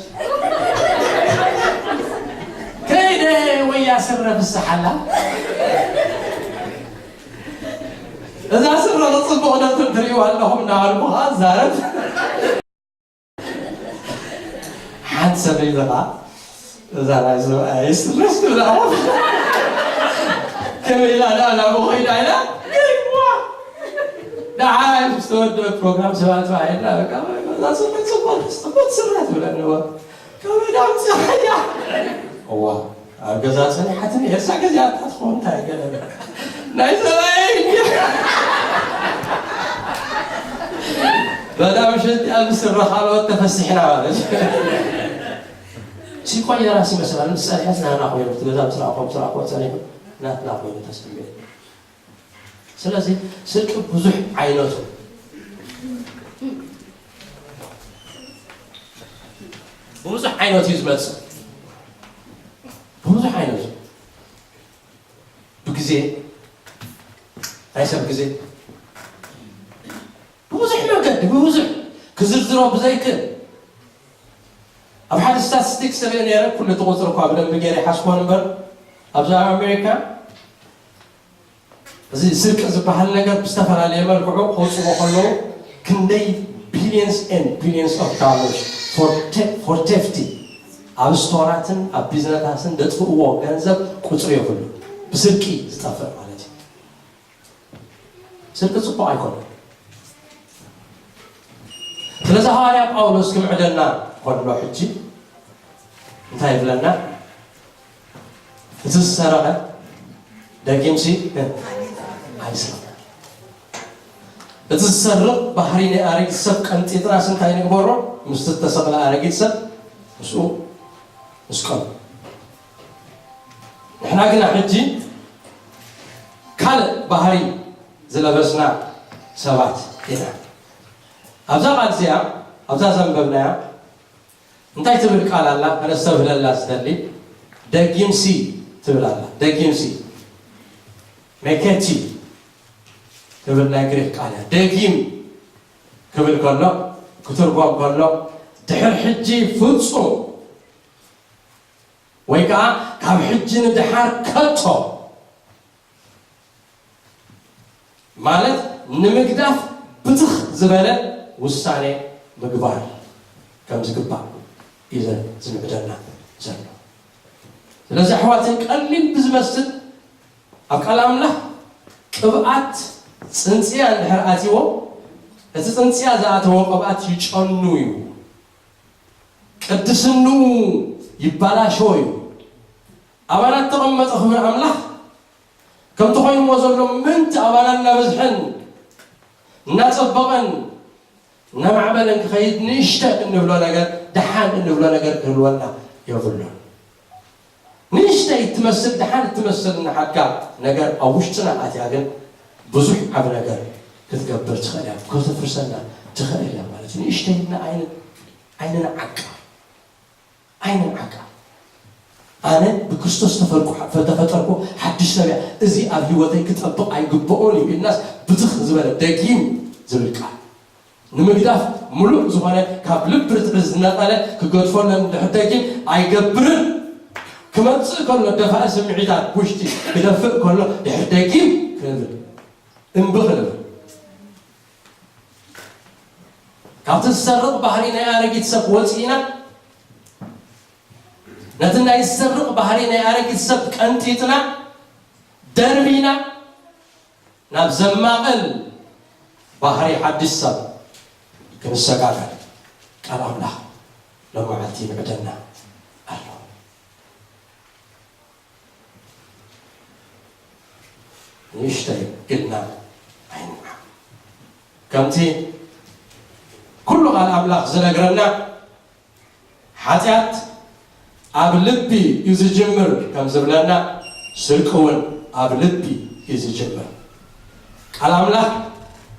ከይደ ወያ ስረ ፍስሓላ። እዛ ስረ ተጽብቕ ዶ ትርእይዋ ኣለኹም እናበልኩ ኸኣ ዛረብ። ሓንቲ ሰብ ኢሉ ኸኣ፣ እዛ ናይ ሰብኣይ ስረስ ትብል ኣላ። ከመይ ኢላ ደኣ ናብኡ ኸይዳ ኢላ፣ ገሪሙዋ። ደሓር ምስ ተወደአ ፕሮግራም ሰባት ተባሂልና፣ በቃ፣ እዛ ስረ ጽቡቕ፣ ጽቡቕ ስረ ትብለኒ እዋ። ከመይ ደኣ ኣምጺኣያ? እዋ፣ ኣብ ገዛ ጸኒሓትኒ፣ ኤልሳ ገዚኣታ ትኸውን፣ እንታይ ገለ። ናይ ሰብኣይ እንድያ። በዳ ምሸት እቲኣ ምስ ስረ ካልኦት ተፈሲሕና ማለት። ሲቆየራስ ይመስላል፣ ምስ ጸንሐት ናትና ኮይኑ፣ እቲ ገዛ ምስ ረኣኹም፣ ምስ ረኣኹም ጸኒሑ ናትና ኮይኑ ተሰሚዑ። ስለዚ ስርቂ ብዙሕ ዓይነቱ፣ ብብዙሕ ዓይነቱ እዩ ዝመጽእ። ብብዙሕ ዓይነቱ። ብግዜ፣ ናይ ሰብ ግዜ፣ ብብዙሕ መንገዲ፣ ብብዙሕ ክዝርዝሮ ብዘይክእል። ኣብ ሓደ ስታቲስቲክስ ርእየ ነይረ፣ ኩሉ እቲ ቁጽሪ እኳ ብደንቢ ገይረ ይሓዝኮን እምበር፣ ኣብዚ ኣብ ኣሜሪካ እዚ ስርቂ ዝበሃል ነገር ብዝተፈላለየ መልክዑ ክወጽዎ ከለዉ ክንደይ billions and billions of dollars for te-, for theft ኣብ ስቶራትን ኣብ ቢዝነታትን ዘጥፍእዎ ገንዘብ ቁጽሪ የብሉ። ብስርቂ ዝጠፍእ ማለት እዩ። ስርቂ ጽቡቕ ኣይኮነን። ስለዚ ሃዋርያ ጳውሎስ ክምዕደና ከሎ ሕጂ እንታይ ይብለና? እቲ ዝሰረቐ ደጊምሲ ኣይስረቕ። እቲ ዝሰርቕ ባህሪ ናይ ኣረጊት ሰብ ቀንጢጥናስ እንታይ ንግበሮ? ምስቲ ዝተሰቕለ ኣረጊት ሰብ ምስኡ ንስቀሎ። ንሕና ግና ሕጂ ካልእ ባህሪ ዝለበስና ሰባት ኢና። ኣብዛ ቃል እዚኣ፣ ኣብዛ ዘንበብናያ፣ እንታይ ትብል ቃል ኣላ? ከነስተብህለላ ዝደሊ፣ ደጊምሲ ትብል ኣላ። ደጊምሲ፣ ሜኬቲ። ትብል ናይ ግሪኽ ቃል እያ። ደጊም ክብል ከሎ፣ ክትርጎም ከሎ፣ ድሕር ሕጂ ፍጹም ወይ ከዓ ካብ ሕጂ ንደሓር ከቶ ማለት ንምግዳፍ ብትኽ ዝበለ ውሳኔ ምግባር ከም ዝግባእ እዩ ዘ-፣ ዝምዕደና ዘሎ። ስለዚ ኣሕዋተይ ቀሊል ብዝመስል ኣብ ቃል ኣምላኽ ቅብኣት ጽንጽያ እንድሕር ኣትዎ እቲ ጽንጽያ ዝኣተዎ ቅብኣት ይጨኑ እዩ። ቅድስንኡ ይባላሾ እዩ። ኣባላት ተቐመጠ ክብሪ ኣምላኽ ከምቲ ኮይንዎ ዘሎ ምንቲ ኣባላት እናበዝሐን እናጸበቐን እናማዕበለን ክኸይድ ንእሽተ እንብሎ ነገር ደሓን እንብሎ ነገር ክህልወና የብሉን። ንእሽተይ እትመስል ደሓን እትመስል እናሓድጋ ነገር ኣብ ውሽጥና ኣትያ ግን ብዙሕ ዓብ ነገር ክትገብር ትኽእል እያ። ከተፍርሰና ትኽእል እያ ማለት እዩ። ንእሽተይ እና ኣይን-፣ ኣይንንዓቃ። ኣይንንዓቃ። ኣነ ብክርስቶስ ተፈልኩ-፣ ተፈጠርኩ ሓድሽ ሰብ እያ። እዚ ኣብ ህይወተይ ክጠብቕ ኣይግብኦን እዩ ኢልናስ ብትኽ ዝበለ ደጊም ዝብል ቃል ንምግዳፍ ምሉእ ዝኾነ ካብ ልቢ ርትዒ ዝነቐለ ክገድፎ እንድሕር ደጊም ኣይገብርን። ክመጽእ ከሎ ደፋኢ ስምዒታት ውሽጢ ክደፍእ ከሎ ድሕር ደጊም ክብል እምቢ ክብል። ካብቲ ዝሰርቕ ባህሪ ናይ ኣረጊት ሰብ ወፂእና ነቲ ናይ ዝሰርቕ ባህሪ ናይ ኣረጊት ሰብ ቀንጢጥና ደርቢና ናብ ዘማቕል ባህሪ ሓድሽ ሰብ ክንሰጋገር ቃል ኣምላኽ ሎማዓልቲ ይምዕደና ኣሎ። ንእሽተይ ግልና ኣይንምዓ። ከምቲ ኩሉ ቃል ኣምላኽ ዝነግረና ሓጢኣት ኣብ ልቢ እዩ ዝጅምር ከም ዝብለና ስርቂ እውን ኣብ ልቢ እዩ ዝጅምር። ቃል ኣምላኽ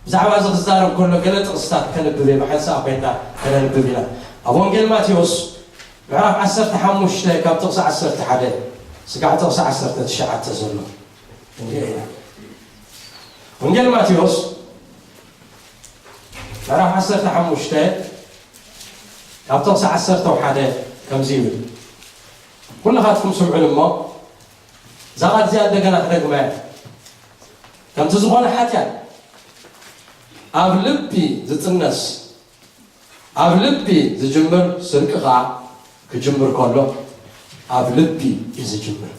ብዛዕባ እዚ ክዛረብ ከሎ ገለ ጥቕስታት ከንብብ እየ፣ ብሓንሳእ ኮይንና ከነንብብ ኢና። ኣብ ወንጌል ማቴዎስ ምዕራፍ ዓሰርተ ሓሙሽተ ካብ ጥቕሲ ዓሰርተ ሓደ ስጋዕ ጥቕሲ ዓሰርተ ትሽዓተ ዘሎ ንሪኦ ኢና። ወንጌል ማቴዎስ ምዕራፍ ዓሰርተ ሓሙሽተ ካብ ጥቕሲ ዓሰርተ ሓደ ከምዚ ይብል። ኩልኻትኩም ስምዑን እሞ እዛ ቃል እዚኣ እንደገና ክደግማ እየ። ከምቲ ዝኾነ ሓጢኣት ኣብ ልቢ ዝጥነስ፣ ኣብ ልቢ ዝጅምር ስርቂ ኸዓ ክጅምር ከሎ ኣብ ልቢ እዩ ዝጅምር።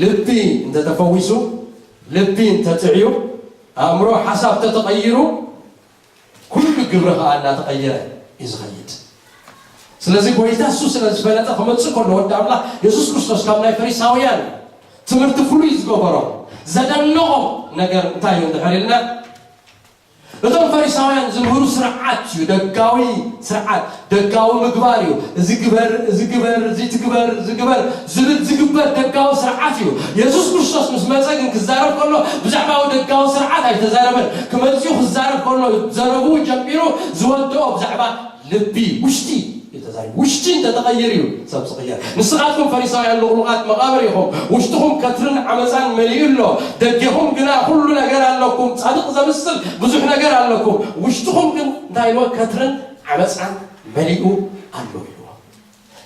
ልቢ እንተተፈዊሱ፣ ልቢ እንተጥዕዩ፣ ኣእምሮ ሓሳብ ተተቐይሩ፣ ኩሉ ግብሪ ኸዓ እናተቐየረ እዩ ዝኸይድ። ስለዚ ጎይታ እሱ ስለ ዝፈለጠ ክመጽእ ከሎ ወዲ ኣምላኽ የሱስ ክርስቶስ ካብ ናይ ፈሪሳውያን ትምህርቲ ፍሉይ ዝገበሮ ዘደነቖም ነገር እንታይ እዩ እንድሕር ኢልና፣ እቶም ፈሪሳውያን ዝምህሩ ስርዓት እዩ፣ ደጋዊ ስርዓት፣ ደጋዊ ምግባር እዩ። እዚ ግበር፣ እዚ ግበር፣ እዚ ትግበር፣ እዚ ግበር ዝብል ዝግበር ደጋዊ ስርዓት እዩ። የሱስ ክርስቶስ ምስ መጸ ግን ክዛረብ ከሎ ብዛዕባዊ ደጋዊ ስርዓት ኣይተዛረበን። ክመጽኡ ክዛረብ ከሎ ዘረብኡ ጀሚሩ ዝወደኦ ብዛዕባ ልቢ፣ ውሽጢ እዩ ተዛሪቡ። ውሽጢ እንተተቐይር እዩ ሰብ ዝቕየር። ንስኻትኩም ፈሪሳውያን ልቑሉቓት መቓብር ኢኹም። ውሽጥኹም ከትርን ዓመፃን መሊኡ ኣሎ። ደጌኹም ግና ኩሉ ነገር ኣለኩም። ጻድቕ ዘምስል ብዙሕ ነገር ኣለኩም። ውሽጥኹም ግን እንታይ ኢልዎ? ከትርን ዓመፃን መሊኡ ኣሎ ኢልዎ።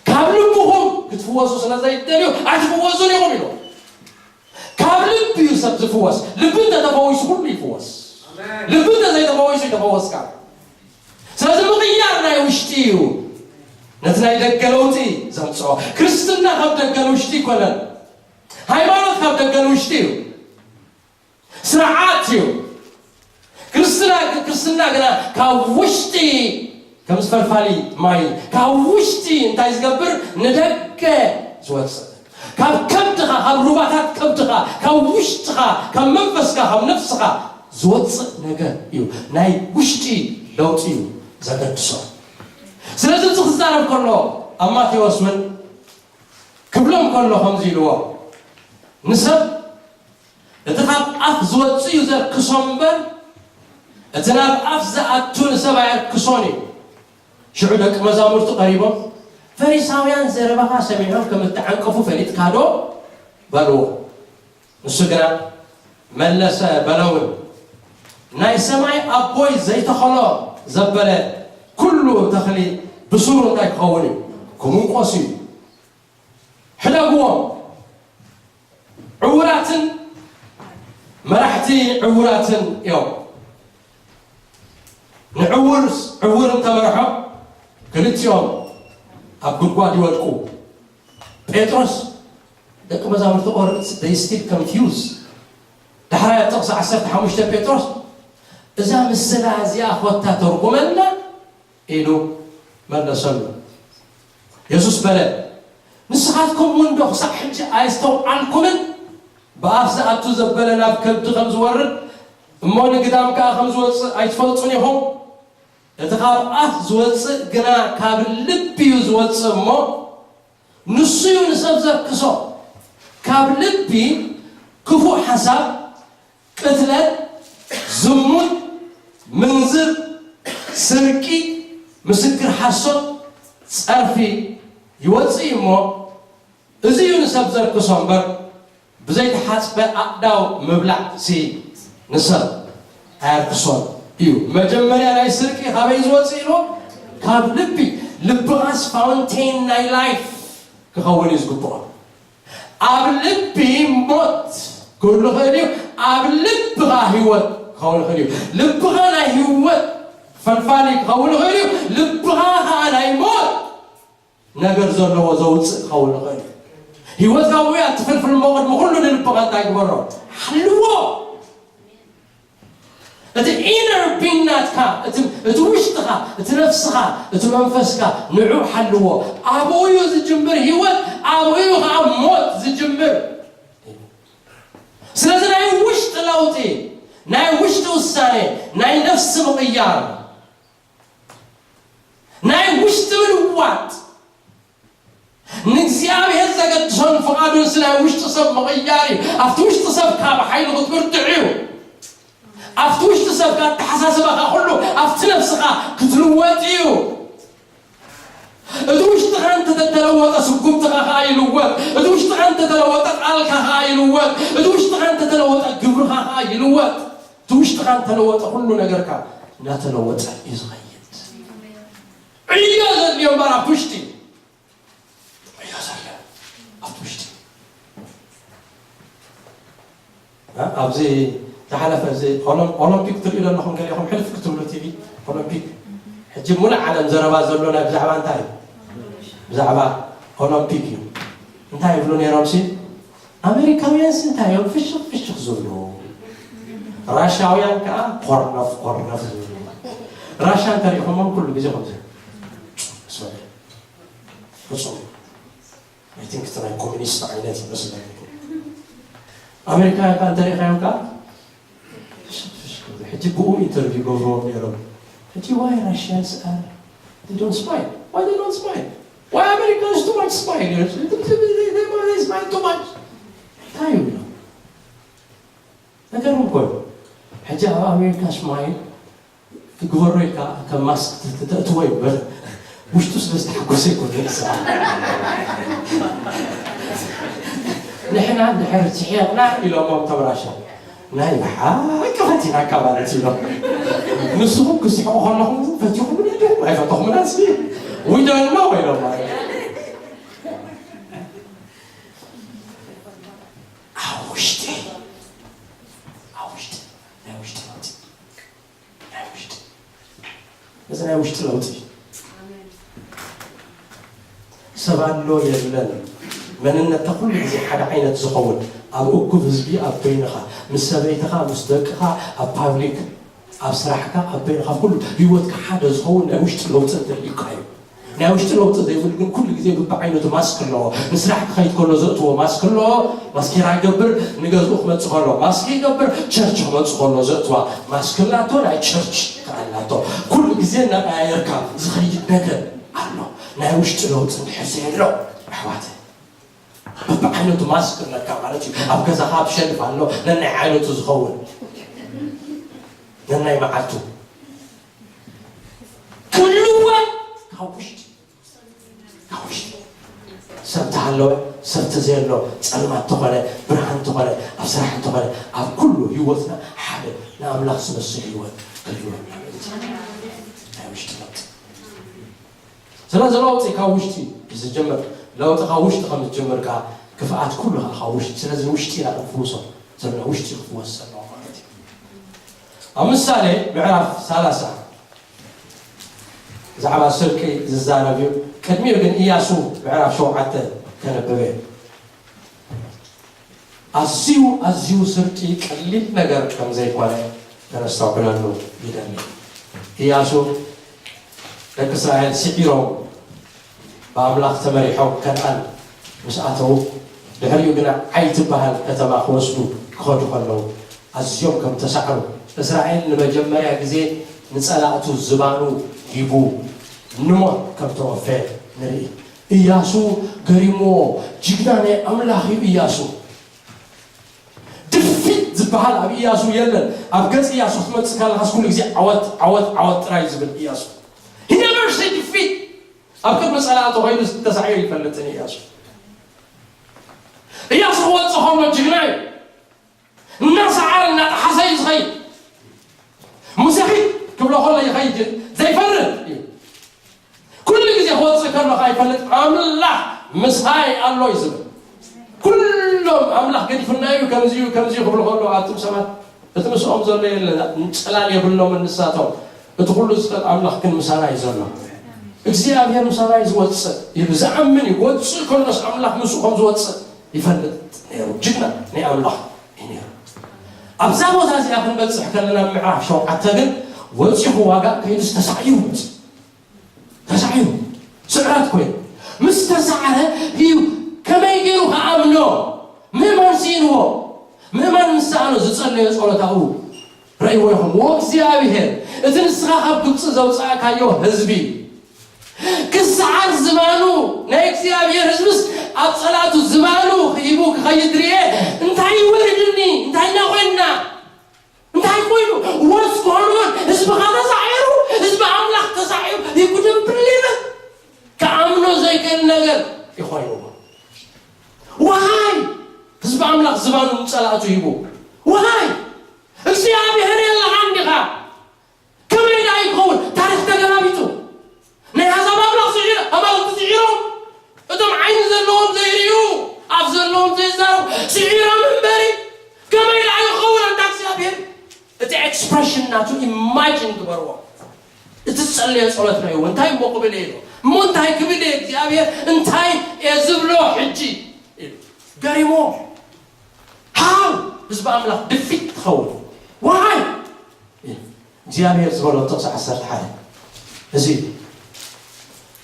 ካብ ልብኹም ክትፍወሱ ስለ ዘይትደልዩ ኣይትፍወሱን ኢኹም ኢልዎ። ካብ ልቢ እዩ ሰብ ዝፍወስ። ልቢ እንተተፈዊሱ ኩሉ ይፍወስ። ኣሜን። ልቢ እንተዘይተፈዊሱ ይተፈወስካ። ስለዚ ምቕያር ናይ ውሽጢ እዩ ነቲ ናይ ደገ ለውጢ ዘምፅኦ። ክርስትና ካብ ደገ ንውሽጢ ይኮነን። ሃይማኖት ካብ ደገ ንውሽጢ እዩ። ስርዓት እዩ። ክርስትና፣ ክርስትና ግና ካብ ውሽጢ ከም ዝፈልፋሊ ማይ ካብ ውሽጢ እንታይ ዝገብር ንደገ ዝወፅእ፣ ካብ ከብድኻ፣ ካብ ሩባታት ከብድኻ፣ ካብ ውሽጥኻ፣ ካብ መንፈስካ፣ ካብ ነፍስኻ ዝወፅእ ነገር እዩ። ናይ ውሽጢ ለውጢ እዩ ዘገድሶ። ስለዚ እዚ ክዛረብ ከሎ ኣብ ማቴዎስ እውን ክብሎም ከሎ ከምዚ ኢልዎ፣ ንሰብ እቲ ካብ ኣፍ ዝወጽእ እዩ ዘርክሶ እምበር፣ እቲ ናብ ኣፍ ዝኣቱ ንሰብ ኣየርክሶን እዩ። ሽዑ ደቂ መዛሙርቱ ቀሪቦም፣ ፈሪሳውያን ዘረባኻ ሰሚዖም ከም እተዓንቀፉ ፈሊጥካ ዶ? በልዎ። ንሱ ግና መለሰ፣ በለውን፣ ናይ ሰማይ ኣቦይ ዘይተኸሎ ዘበለ ኩሉ ተኽሊ ብሱሩ እንታይ ክኸውን እዩ? ክምንቆስ እዩ። ሕደግዎም። ዕውራትን መራሕቲ ዕውራትን እዮም። ንዕውር ዕውር እንተመርሖ ክልቲኦም ኣብ ጉድጓድ ይወድቁ። ጴጥሮስ ደቂ መዛሙርቲ ቆርንስ they still confuse። ዳሕራይ ኣብ ጥቕሲ ዓሰርተ ሓሙሽተ ጴጥሮስ እዛ ምስላ እዚኣ ኮታ ተርጉመልና ኢሉ መለሰሉ። የሱስ በለ፣ ንስኻትኩም እውን ዶ ክሳዕ ሕጂ ኣይስተውዓልኩምን? ብኣፍ ዝኣቱ ዘበለ ናብ ከብዲ ከም ዝወርድ እሞ ንግዳም ከኣ ከም ዝወጽእ ኣይትፈልጡን ኢኹም? እቲ ካብ ኣፍ ዝወጽእ ግና ካብ ልቢ እዩ ዝወጽእ እሞ ንሱ እዩ ንሰብ ዘርክሶ። ካብ ልቢ ክፉእ ሓሳብ፣ ቅትለት፣ ዝሙት፣ ምንዝር፣ ስርቂ፣ ምስክር ሓሶት፣ ጸርፊ ይወጽእ እዩ እሞ እዚ እዩ ንሰብ ዘርክሶ እምበር ብዘይተሓጽበ ኣእዳው ምብላዕ ሲ ንሰብ ኣየርክሶን እዩ። መጀመርያ ናይ ስርቂ ካበይ ዝወጽእ ኢልዎ? ካብ ልቢ። ልብኻስ ፋውንቴን ናይ ላይፍ ክኸውን እዩ ዝግብኦ። ኣብ ልቢ ሞት ክህሉ ይኽእል እዩ፣ ኣብ ልብኻ ህይወት ክኸውን ይኽእል እዩ። ልብኻ ናይ ህይወት ፈልፋሊ ክኸውን ይኽእል እዩ፣ ልብኻ ከዓ ናይ ሞት ነገር ዘለዎ ዘውፅእ ክኸውን ይኽእል እዩ። ህይወት ካብኡ እያ እትፍልፍል እሞ ቅድሚ ኩሉ ንልብኻ እንታይ ግበሮ? ሓልዎ። እቲ ኢነር ቢንግ ናትካ፣ እቲ ውሽጥኻ፣ እቲ ነፍስኻ፣ እቲ መንፈስካ ንዑ ሓልዎ። ኣብኡ እዩ ዝጅምር ህይወት፣ ኣብኡ እዩ ከዓ ሞት ዝጅምር። ስለዚ ናይ ውሽጢ ለውጢ፣ ናይ ውሽጢ ውሳኔ፣ ናይ ነፍሲ ምቕያር፣ ናይ ውሽጢ ምልዋጥ፣ ንእግዚኣብሔር ዘገድሶን ፍቓዱን ስለ ውሽጢ ሰብ ምቕያር እዩ። ኣብቲ ውሽጢ ሰብካ ብሓይሊ ክትብርትዕ እዩ። ኣብቲ ውሽጢ ሰብካ ኣተሓሳስባኻ ኩሉ ኣብቲ ነብስኻ ክትልወጥ እዩ። እቲ ውሽጥኻ እንተተለወጠ ስጉምትኻ ኸዓ ይልወጥ። እቲ ውሽጥኻ እንተተለወጠ ቃልካ ኸዓ ይልወጥ። እቲ ውሽጥኻ እንተተለወጠ ግብርኻ ኸዓ ይልወጥ። እቲ ውሽጥኻ እንተለወጠ ኩሉ ነገርካ እናተለወጠ እዩ ዝኸይድ። ዕዮ ዘድልዮ እምበር ኣብቲ ውሽጢ ዕዮ ዘድልዮ ኣብቲ ውሽጢ። እ፣ ኣብዚ ዝሓለፈ እዚ ኦሎም-፣ ኦሎምፒክ ትርእዩ ዘለኹም ገሊኹም ሕልፍ ክትብሉ ቲቪ ኦሎምፒክ። ሕጂ ሙሉእ ዓለም ዘረባ ዘሎ ናይ ብዛዕባ እንታይ እዩ? ብዛዕባ ኦሎምፒክ እዩ። እንታይ ይብሉ ነይሮም ሲ? ኣሜሪካውያንስ እንታይ እዮም ፍሽኽ ፍሽኽ ዝብሉ? ራሻውያን ከዓ ኮርነፍ ኮርነፍ ዝብሉ። ራሻ እንተሪእኹሞም ኩሉ ግዜ ከምዚ። ፍጹም። I think እቲ ናይ ኮሚኒስት ዓይነት ይመስለኒ። ኣሜሪካውያን ከዓ እንተሪእኻዮም ከዓ ፍሽኽ ፍሽኽ ክብሉ። ሕጂ ብኡ ኢንተርቪው ገብርዎም ነይሮም። ሕጂ why Russians are, they don't smile? Why they don't smile? Why Americans too much smile? They, they, they, they smile too much. እንታይ እዩ? ነገርም እኮ እዩ። ሕጂ ኣብ ኣሜሪካ ስማይል ክግበሮ ኢልካ ከም ማስክ ተ-፣ ተ-፣ ተእትዎ ይበል። ውሽጡ ስለ ዝተሓጎሰ ይኮነ ንሳ። ንሕና እንድሕር ስሒቕና ኢሎሞም ተምራሻ ናይ ብሓቂ ፈቲናካ ማለት ኢሎም። ንስኹም ክስሕቑ ከለኹም ፈቲኹምና ዲኹም ኣይፈተኹምና? እስኪ we don't know ኢሎም ማለት እዩ። ኣብ ውሽጢ፣ ኣብ ውሽጢ፣ ናይ ውሽጢ ለውጢ፣ ናይ ውሽጢ፣ እዚ ናይ ውሽጢ ለውጢ። ሰብ ኣሎ የለን፣ መንነትካ ኩሉ ግዜ ሓደ ዓይነት ዝኸውን፣ ኣብ እኩብ ህዝቢ፣ ኣብ በይንኻ፣ ምስ ሰበይትኻ፣ ምስ ደቅኻ፣ ኣብ ፓብሊክ፣ ኣብ ስራሕካ፣ ኣብ በይንኻ፣ ኣብ ኩሉ ህይወትካ ሓደ ዝኸውን ናይ ውሽጢ ለውጢ እንተልዩካ እዩ። ናይ ውሽጢ ለውጢ ዘይብሉ ግን ኩሉ ግዜ ብብዓይነቱ ማስክ ኣለዎ። ንስራሕ ክኸይድ ከሎ ዘእትዎ ማስክ ኣለዎ፣ ማስኬራ ይገብር፣ ንገዝኡ ክመጽእ ከሎ ማስክ ይገብር፣ ቸርች ክመጽእ ከሎ ዘእትዋ ማስክ ኣላቶ፣ ናይ ቸርች ከኣ ኣላቶ። ኩሉ ግዜ እናቀያየርካ ዝኸይድ ነገር ኣሎ። ናይ ውሽጢ ለውጢ እንድሕር ዘየሎ ኣሕዋተይ፣ በብዓይነቱ ማስክ ኣለካ ማለት እዩ። ኣብ ገዛኻ ኣብ ሸልፍ ኣሎ፣ ነናይ ዓይነቱ ዝኸውን፣ ነናይ መዓልቱ። ክልወጥ ካብ ውሽጢ፣ ካብ ውሽጢ። ሰብ ተሃለወ፣ ሰብ ተዘየሎ፣ ጸልማት ተኾነ፣ ብርሃን ተኾነ፣ ኣብ ስራሕ እንተኾነ፣ ኣብ ኩሉ ህይወትና ንኣምላኽ ዝመስል ህይወት ክህልወና ምእንቲ ናይ ውሽጢ ለውጢ። ስለዚ ለውጢ ካብ ውሽጢ እዩ ዝጅምር። ለውጢ ካብ ውሽጢ ከም ዝጅምር ከዓ ክፍኣት ኩሉ ከዓ ካብ ውሽጢ። ስለዚ ውሽጢ ኢና ክንፍውሶ ዘለና፣ ውሽጢ ክፍወስ ዘለዎ ማለት እዩ። ኣብ ምሳሌ ምዕራፍ ሰላሳ ብዛዕባ ስርቂ ዝዛረብ እዩ። ቅድሚኡ ግን ኢያሱ ምዕራፍ ሸውዓተ ከነብበ እዩ። ኣዝዩ ኣዝዩ ስርቂ ቀሊል ነገር ከም ዘይኮነ ከነስተውዕለሉ ይደሊ። ኢያሱ ደቂ እስራኤል ስዒሮም ብኣምላኽ ተመሪሖም ከነኣን ምስ ኣተዉ፣ ድሕሪኡ ግና ዓይ ትበሃል ከተማ ክወስዱ ክኸዱ ከለዉ ኣዝዮም ከም ተሳዕሩ፣ እስራኤል ንመጀመርያ ግዜ ንጸላእቱ ዝባኑ ሂቡ ንሞት ከም ተወፈየ ንርኢ። ኢያሱ ገሪምዎ፣ ጅግና ናይ ኣምላኽ እዩ ኢያሱ። ድፊት ዝበሃል ኣብ ኢያሱ የለን። ኣብ ገጽ ኢያሱ ክትመጽእ ከለኻስ ኩሉ ግዜ ዓወት፣ ዓወት፣ ዓወት ጥራይ ዝብል ኢያሱ። He never say defeat። ኣብ ቅድሚ ጸላእቱ ኮይኑ ተሳዒሩ ይፈልጥን ኢያሱ። ኢያሱ ክወጽእ ከሎ ጅግና እዩ። እናሰዓረ እናጠሓሰ እዩ ዝኸይድ። ሙሴ ኺድ ክብሎ ከሎ ይኸይድ፣ ዘይፈርህ እዩ። ኩሉ ግዜ ክወጽእ ከሎ ከዓ ይፈልጥ፣ ኣምላኽ ምሳይ ኣሎ እዩ ዝብል። ኩሎም ኣምላኽ ገዲፉና እዩ፣ ከምዚ እዩ፣ ከምዚ እዩ ክብሉ ከሎ፣ ኣቱም ሰባት፣ እቲ ምስኦም ዘሎ የለን፣ ጽላል የብሎምን ንሳቶም። እቲ ኩሉ ዝኽእል ኣምላኽ ግን ምሳና እዩ ዘሎ። እግዚኣብሔር ምሳና እዩ ዝወጽእ ኢሉ ዝኣምን እዩ። ክወጽእ ከሎስ ኣምላኽ ምስኡ ከም ዝወጽእ ይፈልጥ ነይሩ። ጅግና ናይ ኣምላኽ እዩ ነይሩ። ኣብዛ ቦታ እዚኣ ክንበጽሕ ከለና፣ ምዕራፍ ሸውዓተ ግን ወጺኹ ዋጋ ከይዱስ ተሳዕዩ መጽእ። ተሳዕዩ ስዕረት ኮይኑ ምስ ተሳዕረ እዩ። ከመይ ገይሩ ክኣምኖ? ምእማን ስኢንዎ። ምእማን ምስ ሰኣኖ ዝጸለዮ ጸሎት ኣብኡ ረእይዎ ኢኹም። "ወእግዚኣብሔር፣ እቲ ንስኻ ካብ ግብጺ ዘውጻእካዮ ህዝቢ ክሰዓር ዝባኑ ናይ እግዚኣብሔር ህዝብስ ኣብ ጸላእቱ ዝባኑ ክሂቡ ክኸይድ ርኤ፣ እንታይ ይወርድኒ? እንታይ ኢና ኮይንና?" እንታይ ኮይኑ? What's going on? ህዝብኻ ተሳዒሩ፣ ህዝቢ ኣምላኽ ተሳዒሩ፣ he couldn't believe it። ክኣምኖ ዘይክእል ነገር ይኾይንዎ። Why? ህዝቢ ኣምላኽ ዝባኑ ንጸላእቱ ሂቡ። Why? እግዚኣብሔር የለኻን ዲኻ? ከመይ ደኣ ይኸውን? ታሪኽ ተገላቢጡ። ናይ ኣሕዛብ ኣምላኽ ስዒር-፣ ኣማልኽቲ ስዒሮም፣ እቶም ዓይኒ ዘለዎም ዘይርእዩ፣ ኣፍ ዘለዎም ዘይዛረቡ ስዒሮም እምበሪ፣ ከመይ ደኣ ይኸውን ኣንታ እግዚኣብሔር? እቲ ኤክስፕረሽን ናቱ ኢማጂን ግበርዎ። እቲ ዝጸለዮ ጸሎት ናይ እውን እንታይ እሞ ክብል እየ ኢሉ። እሞ እንታይ ክብል እየ እግዚኣብሔር? እንታይ እየ ዝብሎ ሕጂ? ኢሉ ገሪሞ። ሃው ህዝቢ ኣምላኽ ድፊት ትኸውን። ዋይ እግዚኣብሔር ዝበሎ ጥቕሲ ዓሰርተ ሓደ እዚ እዩ።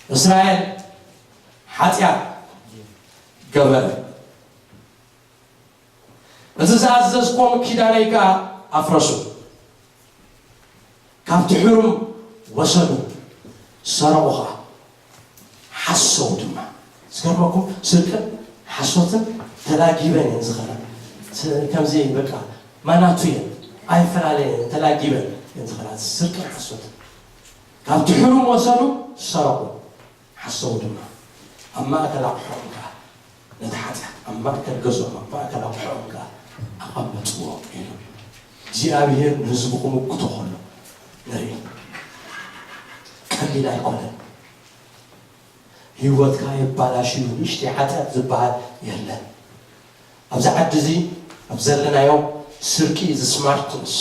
እስራኤል ሓጢኣት ገበረ፣ እዚ ዝኣዘዝኩም ኪዳነይ ከኣ ኣፍረሱ። ካብቲ ሕሩም ወሰዱ፣ ሰረቑኻ፣ ሓሰው ድማ። ዝገርመኩም ስርቅን ሓሶትን ተላጊበን እየን ዝኸዳ። ስ-፣ ከምዚ በቃ ማናቱ እየን፣ ኣይፈላለየን፣ ተላጊበን እየን ዝኸዳ። ስርቅን ሓሶትን። ካብቲ ሕሩም ወሰዱ፣ ሰረቑ፣ ሓሰው ድማ። ኣብ ማእከል ኣቑሑኦም ከኣ ነቲ ሓጢኣት ኣብ ማእከል ገዝኦም፣ ኣብ ማእከል ኣቑሑኦም ከኣ ኣቐመጥዎ ኢሉ እግዚኣብሔር ንህዝቡ ክምክቶ ከሎ ንርኢ። ቀሊል ኣይኮነን። ህይወትካ የባላሽዩ ንእሽተይ ሓጢኣት ዝበሃል የለን። ኣብዚ ዓዲ እዚ ኣብ ዘለናዮ ስርቂ is smartness፣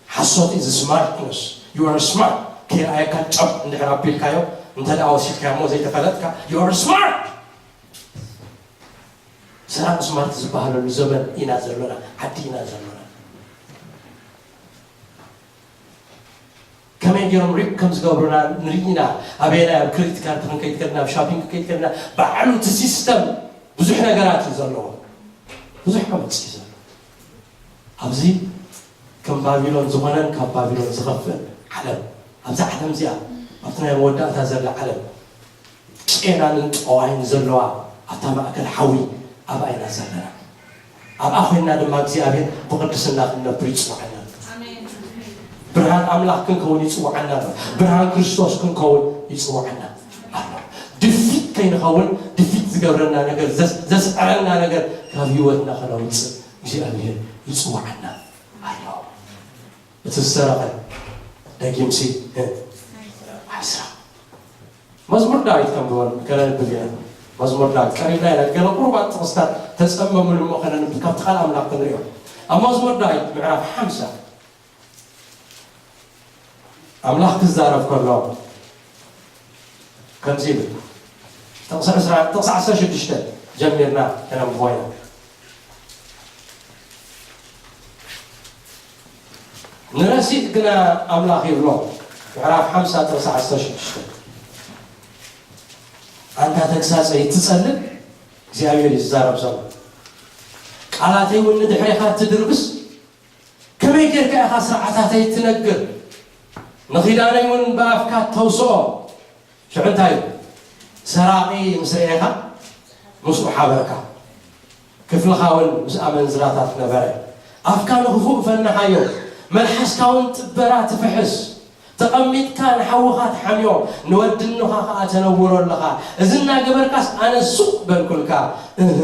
ሓሶት is smartness። You are smart። ከይረኣየካ ጨብ እንድሕር ኣቢልካዮ፣ እንተ ደኣ ወሲድካዮ እሞ ዘይተፈለጥካ፣ you are smart። ሰራቕ ስማርት ዝበሃለሉ ዘመን ኢና ዘሎና፣ ዓዲ ኢና ዘሎና። ከመይ ገይሮም ሪፕ ከም ዝገብሩና ንርኢ ኢና። ኣበየናይ፣ ኣብ ክሬዲት ካርድ ክንከይድ ከለና፣ ኣብ ሻፒንግ ክንከይድ ከለና፣ ባዕሉ እቲ ሲስተም ብዙሕ ነገራት እዩ ዘለዎ። ብዙሕ ዓመጽ እዩ ዘሎ። ኣብዚ ከም ባቢሎን ዝኾነን ካብ ባቢሎን ዝኸፍእን ዓለም፣ ኣብዛ ዓለም እዚኣ፣ ኣብቲ ናይ መወዳእታ ዘላ ዓለም፣ ቄናንን ጠዋይን ዘለዋ ኣብታ ማእከል ሓዊ ኣብኣ ኢና ዘለና። ኣብኣ ኮይንና ድማ እግዚኣብሔር ብቕድስና ክንነብር ይጽውዓና ኣሎ። ኣሜን። ብርሃን ኣምላኽ ክንከውን ይጽውዓና ኣሎ። ብርሃን ክርስቶስ ክንከውን ይጽውዓና ኣሎ። ድፊት ከይንኸውን፣ ድፊት ዝገብረና ነገር፣ ዘስ-፣ ዘስዕረና ነገር ካብ ህይወትና ከነውጽእ እግዚኣብሔር ይጽውዓና ኣሎ። እቲ ዝሰረቐ ደጊምሲ ኣይስረቕ። መዝሙር ዳዊት ከንብበን ከነንብብ ኢና። መዝሙር ዳዊት ቀሪብና ኢና፣ ገለ ቁሩባት ጥቕስታት ተጸመሙሉ እሞ ከነንብብ፣ ካብቲ ቃል ኣምላኽ ክንሪኦ። ኣብ መዝሙር ዳዊት ምዕራፍ ሓምሳ ኣምላኽ ክዛረብ ከሎ ከምዚ ይብል። ጥቕሲ ዕስራ፣ ጥቕሲ ዓሰርተ ሽዱሽተ ጀሚርና ከነንብቦ ኢና። ንረሲእ ግና ኣምላኽ ይብሎ። ምዕራፍ ሓምሳ ጥቕሲ ዓሰርተ ሽዱሽተ። ኣንታ ተግሳጸይ ትጸልእ እግዚኣብሔር እዩ ዝዛረብ ዘሎ። ቃላተይ እውን ንድሕሬኻ ትድርብስ። ከመይ ጌርካ ኢኻ ስርዓታተይ ትነግር? ንኺዳነይ እውን ብኣፍካ ተውስኦ። ሽዑ እንታይ እዩ? ሰራቒ ምስ ረኤኻ ምስኡ ሓበርካ። ክፍልኻ እውን ምስ ኣመንዝራታት ነበረ። ኣፍካ ንኽፉእ ፈንሓዮ፣ መልሓስካ እውን ጥበራ ትፍሕስ። ተቐሚጥካ ንሓውኻ ትሓምዮ፣ ንወዲ እኖኻ ኸኣ ተነውሮ ኣለኻ። እዚ እናገበርካስ ኣነ ሱቕ በልኩልካ። እህ፣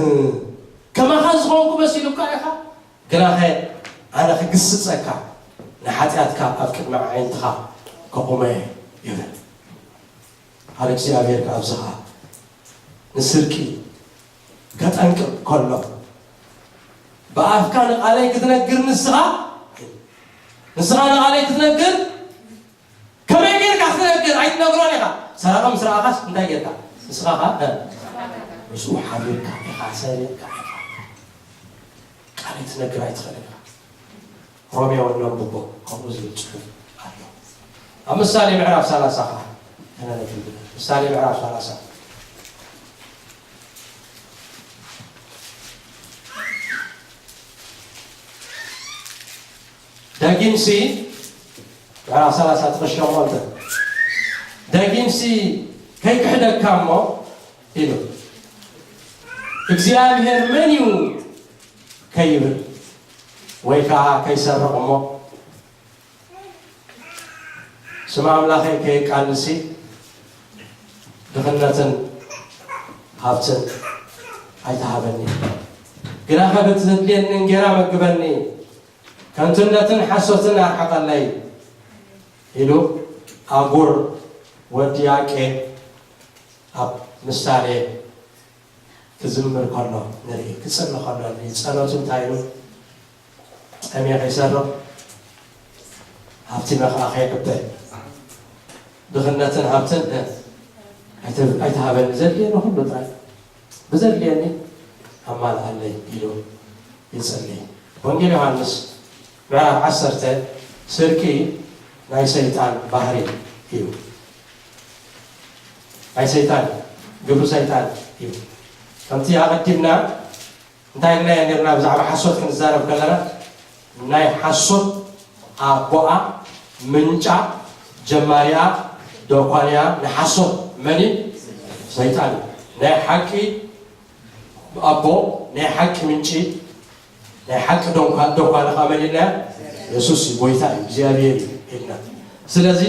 ከማኻ ዝኾንኩ መሲሉካ ኢኻ? ግናኸ ኣነ ክግስጸካ፣ ንሓጢኣትካ ኣብ ቅድሚ ኣዒንትኻ ከቑመ እየ ይብል። ቃል እግዚኣብሔር ከኣ ኣብዚ ኸኣ ንስርቂ ከጠንቅቕ ከሎ፣ ብኣፍካ ንቓለይ ክትነግር ንስኻ፣ ንስኻ ንቓለይ ክትነግር፣ ከመይ ጌርካ ክትነግር? ኣይትነግሮን ኢኻ። ሰራቒ ምስ ረኣኻስ እንታይ ጌርካ? ንስኻ ኸኣ፣ እ፣ ምስኡ ሓቢርካ ኢኻ፣ ሰሪቕካ ኢኻ። ቃለይ ክትነግር ኣይትኽእልን ኢኻ። ሮሜ እውን ነንብቦ፣ ከምኡ ዝብል ጽሑፍ ኣሎ። ኣብ ምሳሌ ምዕራፍ ሰላሳ ኸዓ ከነነብብ። ምሳሌ ምዕራፍ ሰላሳ። ደጊምሲ፣ ምዕራፍ ሰላሳ ጥቕሲ ሸሞንተ። ደጊምሲ ከይክሕደካ እሞ ኢሉ፣ እግዚኣብሔር መን እዩ ከይብል፣ ወይ ከዓ ከይሰርቕ እሞ፣ ስም ኣምላኸይ ከየቃልሲ፣ ድኽነትን ሃብትን ኣይትሃበኒ። ግናኸ በቲ ዘድልየኒ እንጌራ መግበኒ፣ ከንቱነትን ሓሶትን ኣርሕቐለይ ኢሉ ኣጉር ወዲ ያቄ ኣብ ምሳሌ ክዝምር ከሎ ንርኢ፣ ክጽሊ ከሎ ንርኢ። ጸሎቱ እንታይ ኢሉ? ጠምየ ከይሰርቕ፣ ሃብቲ መኸኣ ከይዕበ፣ ድኽነትን ሃብትን፣ እ፣ ኣይተ-፣ ኣይትሃበኒ፣ ዘድልየኒ ኩሉ ጥራይ ብዘድልየኒ ኣማልኣለይ ኢሉ ይጽሊ። ወንጌል ዮሃንስ ምዕራፍ ዓሰርተ፣ ስርቂ ናይ ሰይጣን ባህሪ እዩ። ናይ ሰይጣን፣ ግብሪ ሰይጣን እዩ። ከምቲ ኣቐዲምና እንታይ ኢልናዮ ኔርና ብዛዕባ ሓሶት ክንዛረብ ከለና፣ ናይ ሓሶት ኣቦኣ፣ ምንጫ፣ ጀማሪኣ፣ ደኳንያ፣ ናይ ሓሶት መን እዩ? ሰይጣን እዩ። ናይ ሓቂ ኣቦ፣ ናይ ሓቂ ምንጪ፣ ናይ ሓቂ ደኳ-፣ ደኳን ኸዓ መን ኢልና? የሱስ እዩ፣ ጎይታ እዩ፣ እግዚኣብሔር እዩ ኢልና። ስለዚ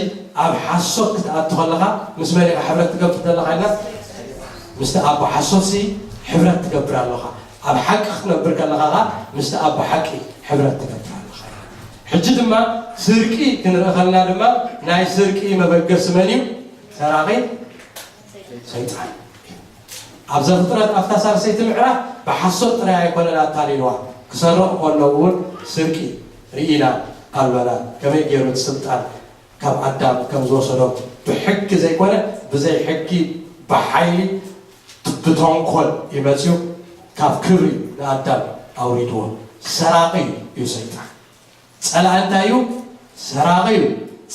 ኣብ ሓሶት ክትኣቱ ከለኻ ምስ መን ኢኻ ሕብረት ትገብር ዘለኻ ኢልና? ምስቲ ኣቦ። ሓሶትሲ ሕብረት ትገብር ኣለኻ። ኣብ ሓቂ ክትነብር ከለኻ ኸዓ ምስቲ ኣቦ ሓቂ ሕብረት ትገብር ኣለኻ። ሕጂ ድማ ስርቂ ክንርኢ ከለና ድማ ናይ ስርቂ መበገሲ መን እዩ? ሰራቒ ሰይጣን። ኣብ ዘፍጥረት ኣብታ ሳልሰይቲ ምዕራፍ ብሓሶት ጥራይ ኣይኮነን ኣታሊልዋ። ክሰርቕ ከሎ እውን ስርቂ ርኢና ኣሎና። ከመይ ገይሩ እቲ ስልጣን ካብ ኣዳም ከም ዝወሰዶ ብሕጊ ዘይኮነ ብዘይ ሕጊ ብሓይሊ ብተንኮል እዩ መፅዩ። ካብ ክብሪ ንኣዳም ኣውሪድዎ። ሰራቒ እዩ ሰይጣን። ጸላኢ እንታይ እዩ? ሰራቒ እዩ።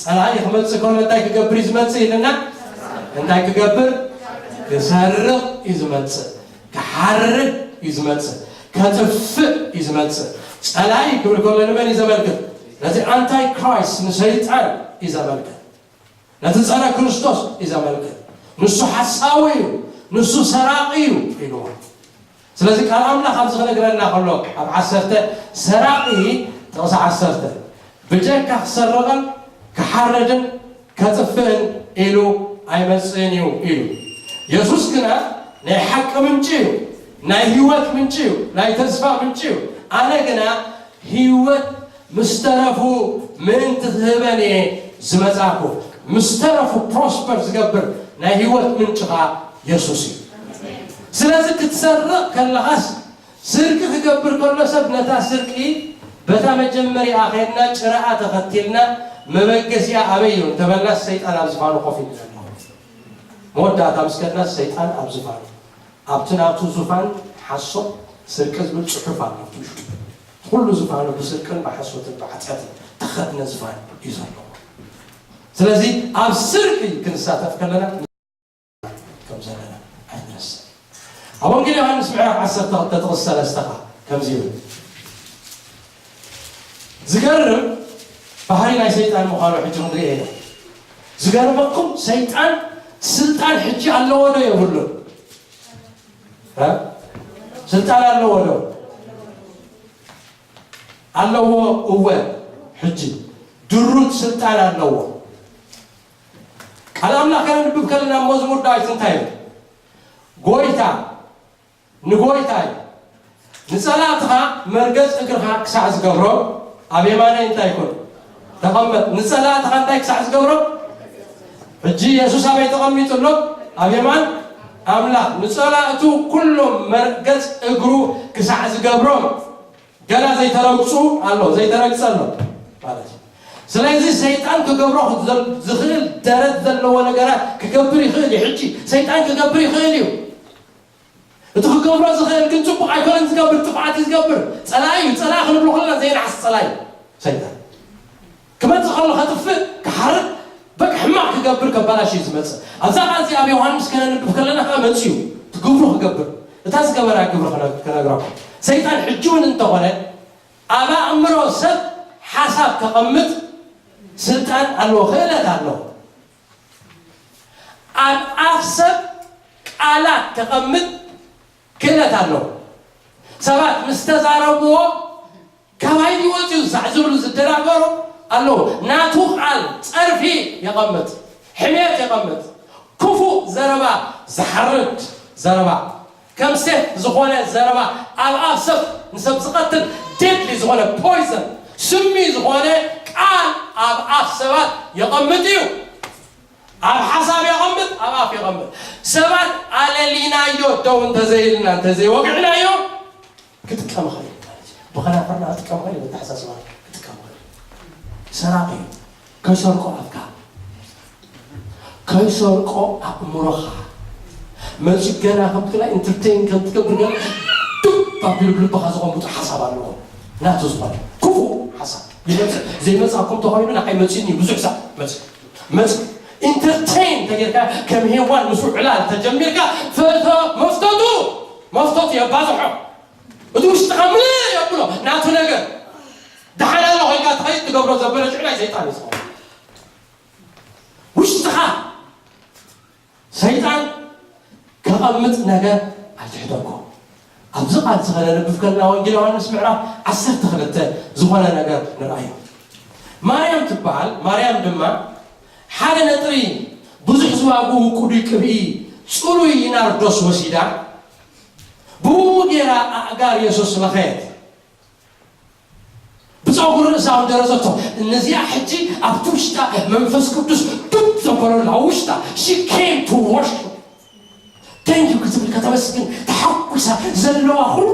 ጸላኢ ክመጽእ ከሎ እንታይ ክገብር እዩ ዝመጽእ ኢልና? እንታይ ክገብር? ክሰርቕ እዩ ዝመጽእ። ክሓርድ እዩ ዝመጽእ። ከጥፍእ እዩ ዝመጽእ። ጸላኢ ክብል ከሎ ንመን እዩ ዘመልክት? ነቲ ኣንታይ ክራይስት፣ ንሰይጣን እዩ ዘመልክት። ነቲ ጸረ ክርስቶስ እዩ ዘመልክት። ንሱ ሓሳዊ እዩ፣ ንሱ ሰራቒ እዩ ኢልዎ። ስለዚ ቃል ኣምላኽ ኣብዚ ክነግረና ከሎ ኣብ ዓሰርተ ሰራቒ ጥቕሲ ዓሰርተ ብጀካ ክሰርቕን ክሓርድን ከጥፍእን ኢሉ ኣይመጽእን እዩ ኢሉ። የሱስ ግና ናይ ሓቂ ምንጪ እዩ፣ ናይ ህይወት ምንጪ እዩ፣ ናይ ተስፋ ምንጪ እዩ። ኣነ ግና ህይወት ምስ ተረፉ ምእንቲ ክህበን እየ ዝመጻእኩ። ምስ ተረፉ ፕሮስፐር ዝገብር ናይ ህይወት ምንጭኻ የሱስ እዩ። ስለዚ ክትሰርቕ ከለኻስ፣ ስርቂ ክገብር ከሎ ሰብ ነታ ስርቂ በታ መጀመሪያ ኸድና ጭራኣ ተኸቲልና፣ መበገሲኣ ኣበይ እዩ እንተበልናስ፣ ሰይጣን ኣብ ዝፋኑ ኮፍ ኢሉ ዘሎ። መወዳእታ ምስ ከድናስ ሰይጣን ኣብ ዝፋኑ፣ ኣብቲ ናቱ ዙፋን ሓሶት ስርቂ ዝብል ጽሑፍ ኣሎ ኣብቲ ውሽጡ። ኩሉ ዝፋኑ ብስርቅን ብሓሶትን ብሓጢኣትን ተኸድነ ዝፋን እዩ ዘለዎ። ስለዚ ኣብ ስርቂ ክንሳተፍ ከለና ከም ዘለና ኣይንረስዕ። ኣብ ወንጌል ዮሃንስ ምዕራፍ ዓሰርተ ክልተ ጥቕሲ ሰለስተ ኸኣ ከምዚ ይብል። ዝገርም ባህሪ ናይ ሰይጣን ምዃኑ ሕጂ ክንርኢ ኢና። ዝገርመኩም ሰይጣን ስልጣን ሕጂ ኣለዎ ዶ የብሉን? እ? ስልጣን ኣለዎ ዶ? ኣለዎ። እወ፣ ሕጂ ድሩት ስልጣን ኣለዎ። ቃል ኣምላኽ ከነንብብ ከለና ኣብ መዝሙር ዳዊት እንታይ እዩ? ጎይታ፣ ንጎይታይ፣ ንጸላእትኻ መርገጽ እግርኻ ክሳዕ ዝገብሮ፣ ኣብ የማነይ እንታይ ይኹን? ተቐመጥ። ንጸላእትኻ እንታይ ክሳዕ ዝገብሮ? ሕጂ የሱስ ኣበይ ተቐሚጡ ኣሎ? ኣብ የማን ኣምላኽ። ንጸላእቱ ኩሎም መርገጽ እግሩ ክሳዕ ዝገብሮም፣ ገና ዘይተረግጹ ኣሎ፣ ዘይተረግጸ ኣሎ ማለት እዩ። ስለዚ ሰይጣን ክገብሮ ዘል-፣ ዝኽእል ደረት ዘለዎ ነገራት ክገብር ይኽእል እዩ። ሕጂ ሰይጣን ክገብር ይኽእል እዩ። እቲ ክገብሮ ዝኽእል ግን ጽቡቕ ኣይኮነን ዝገብር፣ ጥፍኣት እዩ ዝገብር። ጸላኢ እዩ። ጸላኢ ክንብሎ ከለና ዘይነዓስ ጸላኢ እዩ ሰይጣን። ክመጽእ ከሎ ከጥፍእ፣ ክሓርድ፣ በቃ ሕማቕ ክገብር፣ ከባላሽ እዩ ዝመጽእ። ኣብዛ ቃል እዚኣ ኣብ ዮሃንስ ከነንብብ ከለና ከኣ መጽኡ፣ እቲ ግብሩ ክገብር። እታ ዝገበራ ግብሪ ክነ-፣ ክነግረኩም። ሰይጣን ሕጂ እውን እንተኾነ ኣብ ኣእምሮ ሰብ ሓሳብ ከቐምጥ ስልጣን ኣለዎ፣ ክእለት ኣለዎ። ኣብ ኣፍ ሰብ ቃላት ከቐምጥ ክእለት ኣለዎ። ሰባት ምስ ተዛረብዎ፣ ካባይ ድዩ ወፂኡ ሳዕ ዝብሉ ዝደናገሩ ኣለዉ። ናቱ ቃል ጸርፊ የቐምጥ፣ ሕሜት የቐምጥ፣ ክፉእ ዘረባ፣ ዝሓርድ ዘረባ፣ ከም ሴፍ ዝኾነ ዘረባ፣ ኣብ ኣፍ ሰብ ንሰብ ዝቐትል ዴድሊ ዝኾነ ፖይዘን፣ ስሚ ዝኾነ ቃል ኣብ ኣፍ ሰባት የቐምጥ እዩ። ኣብ ሓሳብ የቐምጥ፣ ኣብ ኣፍ የቐምጥ። ሰባት ኣለሊናዮ ደው እንተዘይልና፣ እንተዘይወግዕናዮ፣ ክጥቀም ይኽእል እዩ ማለት እዩ። ብኸናፍርና ክጥቀም ይኽእል እዩ፣ ብኣተሓሳስባና ክጥቀም ይኽእል እዩ። ሰራቒ እዩ። ከይሰርቆ ኣፍካ፣ ከይሰርቆ ኣእምሮኻ። መፂኡ ገና ከምቲ ገና ኢንተርቴን ከምትገብር ገና ዱብ ኣቢሉ ብልብኻ ዘቐምጦ ሓሳብ ኣለዎ። ናቱ ዝኾነ ክፉእ ሓሳብ ይመፅእ። ዘይመፅኣኩም ተኾይኑ ንዓይ መፂኡኒ ብዙሕ ሳዕ መፅእ። መፅእ። ኢንተርቴን ተጌርካ ከም ሄዋን ምስ ውዕላል ተጀሚርካ ፈተ-፣ መፍተቱ፣ መፍተቱ የባዝሖ። እቲ ውሽጥኻ ምልእ የብሎ ናቱ ነገር። ደሓን ኣሎ ኮይንካ ትኸይድ ትገብሮ ዘበለ ሽዑ ናይ ሰይጣን እዩ ዝኸውን። ውሽጥኻ ሰይጣን ከቐምጥ ነገር ኣይትሕደጎ። ኣብዚ ቃል እዚ ከነንብብ ከለና ወንጌል ዮሃንስ ምዕራፍ ዓሰርተ ክልተ ዝኾነ ነገር ንርኣዮ። ማርያም ትበሃል። ማርያም ድማ ሓደ ነጥሪ ብዙሕ ዝዋግኡ ውቁዱይ ቅብኢ ጽሩይ ናርዶስ ወሲዳ ብኡ ጌራ ኣእጋር የሱስ ለኸየት። ብፀጉሪ ርእሳ እውን ደረዘቶ። እነዚኣ ሕጂ ኣብቲ ውሽጣ መንፈስ ቅዱስ ዱብ ዘበለላ ውሽጣ she came to worship. Thank you ክትብል ከተመስግን ተሓጒሳ ዘለዋ ኩሉ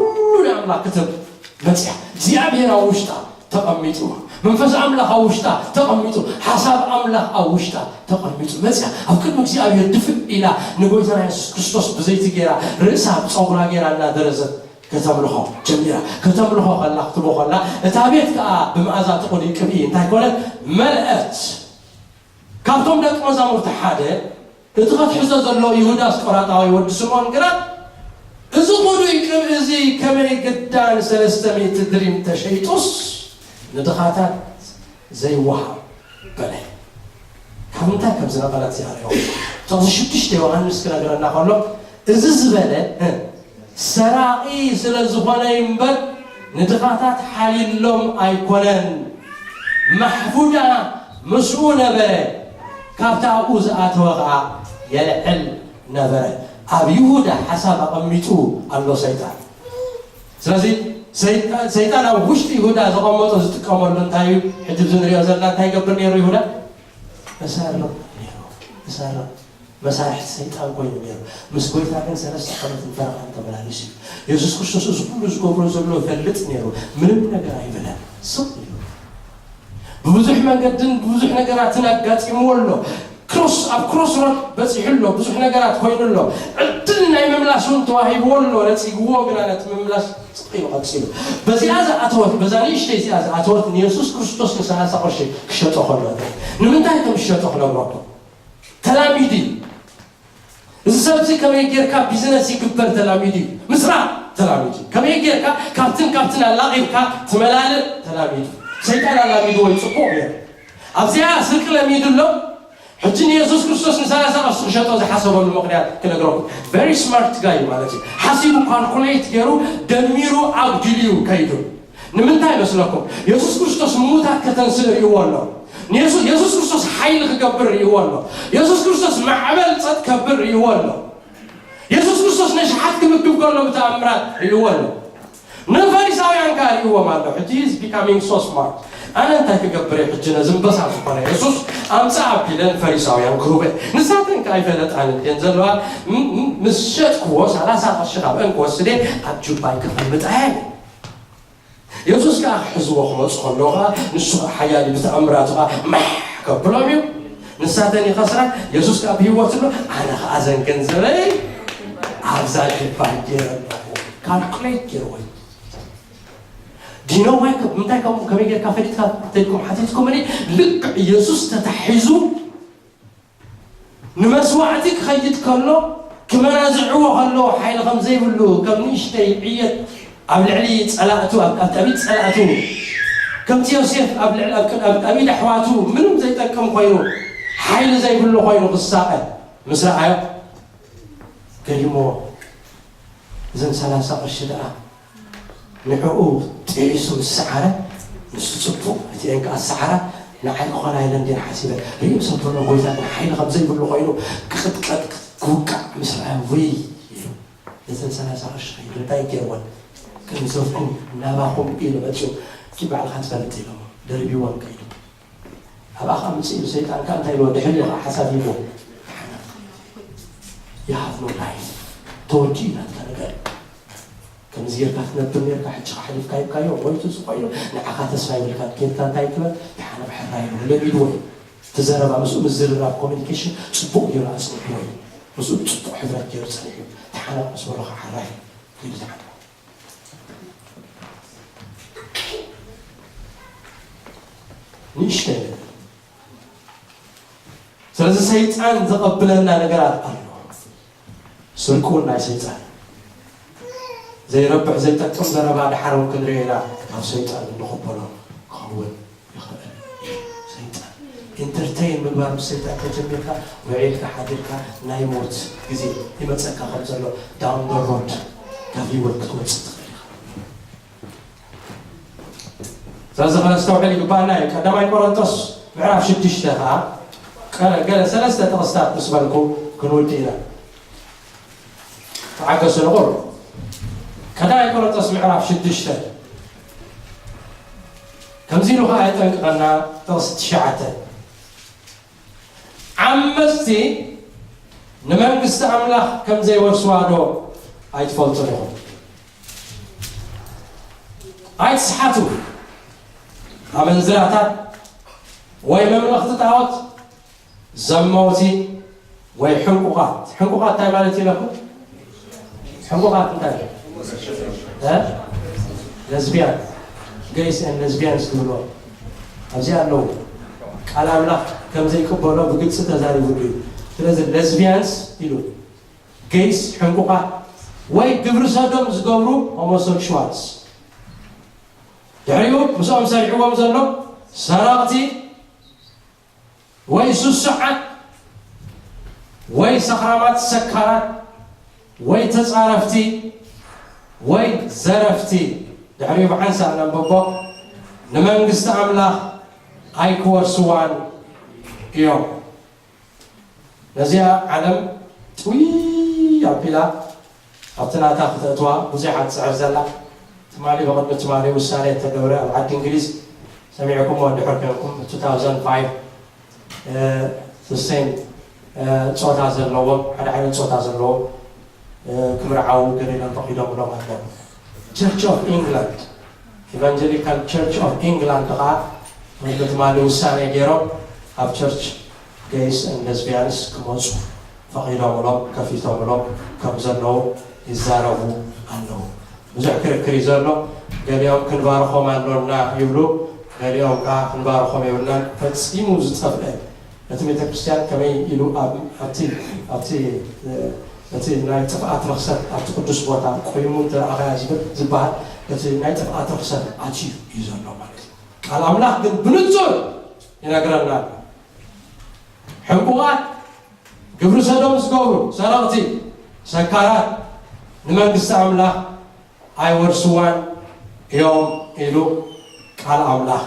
ንኣምላኽ ክትህብ መፅያ። እግዚኣብሔር ኣብ ውሽጣ ተቐሚጡ፣ መንፈስ ኣምላኽ ኣብ ውሽጣ ተቐሚጡ፣ ሓሳብ ኣምላኽ ኣብ ውሽጣ ተቐሚጡ መፅያ። ኣብ ቅድሚ እግዚኣብሔር ድፍእ ኢላ ንጎይታና የሱስ ክርስቶስ ብዘይቲ ገይራ ርእሳ ብፀጉራ ገይራ እናደረዘት ከተምልኾ ጀሚራ። ከተምልኾ ከላ ክትቦ ከላ እታ ቤት ከዓ ብመኣዛ እቲ ቅዱይ ቅብኢ እንታይ ኮነት? መልአት። ካብቶም ደቂ መዛሙርቲ ሓደ እቲ ከትሕዞ ዘለዎ ይሁዳ ኣስቆራጣዊ ወዲ ስምዖን ግና እዚ ቅዱይ ቅብኢ እዚ ከመይ ግዳ ንሰለስተ ሚእቲ ድሪም ተሸይጡስ ንድኻታት ዘይወሃብ በለ። ካብ ምንታይ ከም ዝነቐለት እዚኣ ርኦ። ጥቕሲ ሽዱሽተ ዮሃንስ ክነግረና ከሎ እዚ ዝበለ ሰራቒ ስለ ዝኾነ እምበር ንድኻታት ሓልዩሎም ኣይኮነን። ማሕፉዳ ምስኡ ነበረ፣ ካብቲ ኣብኡ ዝኣተወ ኸዓ የልዕል ነበረ። ኣብ ይሁዳ ሓሳብ ኣቐሚጡ ኣሎ ሰይጣን። ስለዚ ሰይጣን ኣብ ውሽጢ ይሁዳ ዘቐመጦ ዝጥቀመሉ እንታይ እዩ? ሕጂ እዚ ንሪኦ ዘለና እንታይ ይገብር ነይሩ ይሁዳ? መሳርቕ ነይሩ። መሳርቕ መሳርሕቲ ሰይጣን ኮይኑ ነይሩ። ምስ ጎይታ ግን ሰለስተ ዓመትን ፈረቓን ተመላሊሱ እዩ። የሱስ ክርስቶስ እዚ ኩሉ ዝገብሮ ዘሎ ይፈልጥ ነይሩ። ምንም ነገር ኣይበለን። ስቕ ኢሉ ብብዙሕ መንገድን ብብዙሕ ነገራትን ኣጋጢምዎ ኣሎ። ክሮስ ኣብ ክሮስ ሮድ በፂሑ ኣሎ። ብዙሕ ነገራት ኮይኑ ኣሎ። ዕድል ናይ ምምላስ እውን ተዋሂብዎ ኣሎ። ነፂግዎ ግና ነቲ ምምላስ ስቕ ኢሉ ቀፂሉ። በዚኣ ዝኣተወት በዛ ንእሽተይ እዚኣ ዝኣተወት ንየሱስ ክርስቶስ ንሰላሳ ቅርሺ ክሸጦ ከሎ ንምንታይ ከም ዝሸጦ ክነግረኩም። ተላሚዱ እዩ። እዚ ሰብ እዚ ከመይ ጌርካ ቢዝነስ ይግበር ተላሚዱ እዩ። ምስራቕ ተላሚዱ እዩ። ከመይ ጌርካ ካብትን ካብትን ኣላቒብካ ትመላልእ ተላሚዱ እዩ። ሰይጣን ኣላሚድዎ እዩ። ጽቡቕ ገይሩ ኣብዚኣ ስርቂ ለሚዱ ኣሎ። ሕጂ ንየሱስ ክርስቶስ ንሰላሳ ቅርሺ ክሸጦ ዝሓሰበሉ ምኽንያት ክነግረኩም። ቨሪ ስማርት ጋይ ማለት እዩ። ሓሲቡ ካልኩሌት ገይሩ ደሚሩ ኣጉዲሉ እዩ ከይዱ። ንምንታይ መስለኩም? የሱስ ክርስቶስ ምዉታት ከተንስእ ርእይዎ ኣሎ። ንየሱ- የሱስ ክርስቶስ ሓይሊ ክገብር ርእይዎ ኣሎ። የሱስ ክርስቶስ ማዕበል ጸጥ ከብር ርእይዎ ኣሎ። የሱስ ክርስቶስ ነሽሓት ክምግብ ከሎ ብተኣምራት ርእይዎ ኣሎ። ንፈሪሳውያን ከኣ ርእይዎም ኣሎ። ሕጂ is becoming so smart። ኣነ እንታይ ክገብር እየ ሕጂ ነዚ እምበሳ ዝኾነ የሱስ ኣምጽእ ኣቢለ ንፈሪሳውያን ክህቦ እየ። ንሳተን ከኣ ኣይፈለጣን እንድየን ዘለዋ። ም- ም- ምስ ሸጥክዎ ሰላሳ ቅርሺ ካብአን ክወስድ እየ ኣብ ጁባይ ከቐምጣ እየ። የሱስ ከኣ ክሕዝዎ ክመጹ ከለዉ ከኣ ንሱ ከኣ ሓያል እዩ፣ ብተኣምራቱ ከኣ ማሕ ከብሎም እዩ። ንሳተን ይኸስራ፣ የሱስ ከኣ ብህይወት ኣሎ። ኣነ ከኣ ዘን ገንዘበይ ኣብዛ ጅባ ገይረ ኣለኹ። ካልኩሌት ገይርዎ እዩ። ዲኖ ዋይ ከ- ምንታይ ከም ከመይ ጌርካ ፈሊጥካ ተልኩም ሓቲትኩምኒ። ልክዕ የሱስ ተታሒዙ ንመስዋዕቲ ክኸይድ ከሎ ክመናዝዕዎ ከለዉ ሓይሊ ከም ዘይብሉ ከም ንእሽተይ ዕየት ኣብ ልዕሊ ጸላእቱ ኣብ ኣብ ጠቢት ጸላእቱ ከምቲ ዮሴፍ ኣብ ልዕሊ ኣብ ቅድ- ኣብ ጠቢት ኣሕዋቱ ምንም ዘይጠቅም ኮይኑ ሓይሊ ዘይብሉ ኮይኑ ክሳቐ ምስ ረኣዮ ገሪሞ እዘን ሰላሳ ቅርሺ ደኣ ንዕኡ ጥዒሱ ምስ ሰዓረ፣ ንሱ ጽቡቕ፣ እቲኤን ከኣ ዝሰዓራ ንዓይ ክኾና ኢለን ድየን ሓሲበን። ርእዩ ሰብ ዘሎ ጎይታ ግን ሓይሊ ከም ዘይብሉ ኮይኑ ክቕጥቀጥ ክውቃዕ ምስ ረኣየ፣ ውይ ኢሉ፣ ነዘን ሰላሳ ቅርሺ ከይዱ እንታይ ገይርወን? ገንዘብኩም ናባኹም ኢሉ መጺኡ፣ እስኪ ባዕልኻ ትፈልጥ ኢሎሞ ደርቢወን ከይዱ። ኣብኣ ኸኣ ምጽእ ኢሉ ሰይጣን ከኣ እንታይ ኢልዎ? ድሕሪኡ ኸኣ ሓሳብ ሂብዎ። You have no life። ተወዲኡ ናትካ ነገር። ከምዚ ጌርካ ትነብር ኔርካ፣ ሕጂ ኸኣ ሓሊፍካ ሂብካዮ፣ ሞይቱ እዚ ኮይኑ፣ ንዓኻ ተስፋ የብልካን። ኬድካ እንታይ ትበል? ደሓን ኣብ ሕራይ ኢሉ ለሚድዎ እዩ። እቲ ዘረባ ምስኡ ምዝርራብ ኮሚኒኬሽን ጽቡቕ ገይሩ ኣጽኒሕዎ እዩ። ምስኡ ጽቡቕ ሕብረት ገይሩ ጸኒሑ እዩ። ተሓነቕ ምስ በሎ ኸዓ ሕራይ ኢሉ ተሓነቐ። ንእሽተይ ነገር። ስለዚ ሰይጣን ዘቐብለና ነገራት ኣሎ። ስርቂ እውን ናይ ሰይጣን። ዘይረብሕ ዘይጠቅም ዘረባ ደሓር እውን ክንሪኦ ኢና። ካብ ሰይጣን እንቕበሎ ክኸውን ይኽእል። ሰይጣን ኢንተርቴይን ምግባር ምስ ሰይጣን ተጀሚርካ ውዒልካ ሓዲርካ ናይ ሞት ግዜ ይመፀካ ከም ዘሎ ዳውን ደ ሮድ ካብ ህይወት ክትወፅእ ትኽእል ኢኻ። ስለዚ ከነስተውዕል ይግባኣና እዩ። ቀዳማይ ቆሮንቶስ ምዕራፍ ሽዱሽተ ከዓ ቀለ- ገለ ሰለስተ ጥቕስታት ምስ በልኩ ክንውድእ ኢና። ተዓገሱ ንቑር። ቀዳማይ ቆሮንቶስ ምዕራፍ ሽዱሽተ ከምዚ ኢሉ ከዓ የጠንቅቐና። ጥቕሲ ትሽዓተ ዓመፅቲ ንመንግስቲ ኣምላኽ ከም ዘይወርስዋ ዶ ኣይትፈልጡን ኢኹም? ኣይትስሓቱ። ኣመንዝራታት ወይ መምለኽቲ ጣዖት፣ ዘመውቲ ወይ ሕንቁቓት። ሕንቁቓት እንታይ ማለት እዩ ኢለኩም? ሕንቁቓት እንታይ እዩ? እ? ለዝቢያን፣ ጌይስ ኤንድ ለዝቢያንስ ትብሎ ኣብዚ ኣለዉ። ቃል ኣምላኽ ከም ዘይቅበሎ ብግልፂ ተዛሪቡሉ እዩ። ስለዚ ለዝቢያንስ ኢሉ፣ ጌይስ ሕንቁቓት ወይ ግብሪ ሰዶም ዝገብሩ ሆሞሴክሹዋልስ። ድሕሪኡ ምስኦም ሰሪሕዎም ዘሎ ሰረቕቲ ወይ ስሱዓት ወይ ሰኽራማት ሰካራት ወይ ተጻረፍቲ ወይ ዘረፍቲ። ድሕሪኡ ብሓንሳእ ነንብቦ። ንመንግስቲ ኣምላኽ ኣይክወርስዋን እዮም። ነዚኣ ዓለም ጥውይ ኣቢላ ኣብቲ ናታ ክተእትዋ ብዙሕ እያ ትጽዕር ዘላ። ትማሊ ብቕድሚ ትማሊ ውሳነ እተገብረ ኣብ ዓዲ እንግሊዝ ሰሚዕኩሞ እንድሕር ኮንኩም two thousand five the same ጾታ ዘለዎም ሓደ ዓይነት ጾታ ዘለዎም ክምርዓዉ ገሊሎም ፈቒዶምሎም ኣለዉ። Church of England Evangelical Church of England ከዓ ብትማሊ ውሳኔ ገይሮም ኣብ church gays and lesbians ክመፁ ፈቒዶምሎም ከፊቶምሎም ከም ዘለዉ ይዛረቡ ኣለዉ። ብዙሕ ክርክር እዩ ዘሎ። ገሊኦም ክንባርኾም ኣሎና ይብሉ፣ ገሊኦም ከዓ ክንባርኾም የብልናን። ፈፂሙ ዝጠፍአ እቲ ቤተ ክርስቲያን ከመይ ኢሉ ኣብቲ እቲ ናይ ጥፍኣት ርክሰት ኣብቲ ቅዱስ ቦታ ቆይሙ እንተረኣኸያ ዝብል ዝበሃል እቲ ናይ ጥፍኣት ርክሰት ኣትዩ እዩ ዘሎ ማለት እዩ። ቃል ኣምላኽ ግን ብንጹር ይነግረና ኣሎ። ሕንቁቓት፣ ግብሪ ሰዶም ዝገብሩ፣ ሰረቕቲ፣ ሰካራት ንመንግስቲ ኣምላኽ ኣይወርስዋን እዮም ኢሉ ቃል ኣምላኽ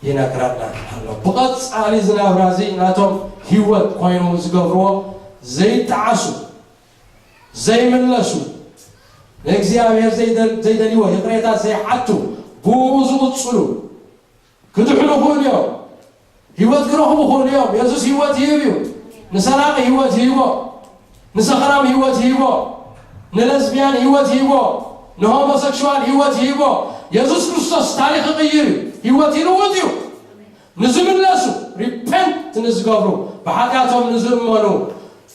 ይነግረና ኣሎ። ብቐጻሊ ዝናብራ እዚ ናቶም ህይወት ኮይኖም ዝገብርዎ ዘይጠዓሱ ዘይምለሱ ንእግዚኣብሔር ዘይደልይዎ ይቕሬታ ዘይሓቱ ብኡ ዝቕጽሉ ክድሕኑ ይኽእሉ እዮም። ህይወት ክረኽቡ ይኽእሉ እዮም። የሱስ ህይወት ይህብ እዩ። ንሰራቂ ህይወት ይህቦ፣ ንሰኽራም ህይወት ይህቦ፣ ንለዝቢያን ህይወት ይህቦ፣ ንሆሞሰክሽዋል ህይወት ይህቦ። የሱስ ክርስቶስ ታሪኽ ይቕይር እዩ። ህይወት ይልውጥ እዩ። ንዝምለሱ ሪፐንት ንዝገብሩ ብሓጢኣቶም ንዝእመኑ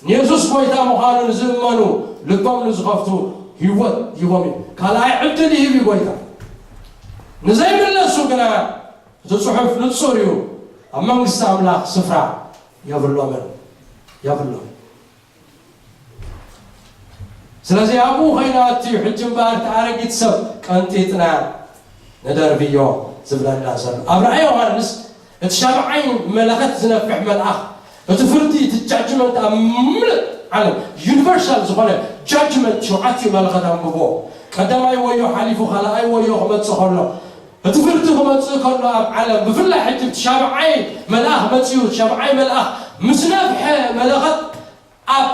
ንየሱስ ጎይታ ምዃኑ ንዝእመኑ ልቦም ንዝኸፍቱ ህይወት ይቦም እዩ። ካልኣይ ዕድል ይህብ እዩ ጎይታ። ንዘይምለሱ ግና እቲ ጽሑፍ ንጹር እዩ፣ ኣብ መንግስቲ ኣምላኽ ስፍራ የብሎምን የብሎም። ስለዚ ኣብኡ ኸይኑ ኣትዩ ሕጂ እምበኣር እቲ ኣረጊት ሰብ ቀንጢጥና ንደርብዮ ዝብለና ዘሎ ኣብ ራእይ ዮሃንስ እቲ ሻብዓይ መለኸት ዝነፍሕ መልኣኽ እቲ ፍርዲ እቲ ጃጅመንት ኣብ ምሉእ ዓለም ዩኒቨርሳል ዝኾነ ጃጅመንት ሸውዓቲኡ መለኸት ኣንብቦ ቀዳማይ ወዮ ሓሊፉ ካልኣይ ወዮ ክመጽእ ከሎ እቲ ፍርዲ ክመጽእ ከሎ ኣብ ዓለም ብፍላይ ሕጂ እቲ ሻብዓይ መልኣኽ መጽኡ ሻብዓይ መልኣኽ ምስ ነፍሐ መለኸት ኣብ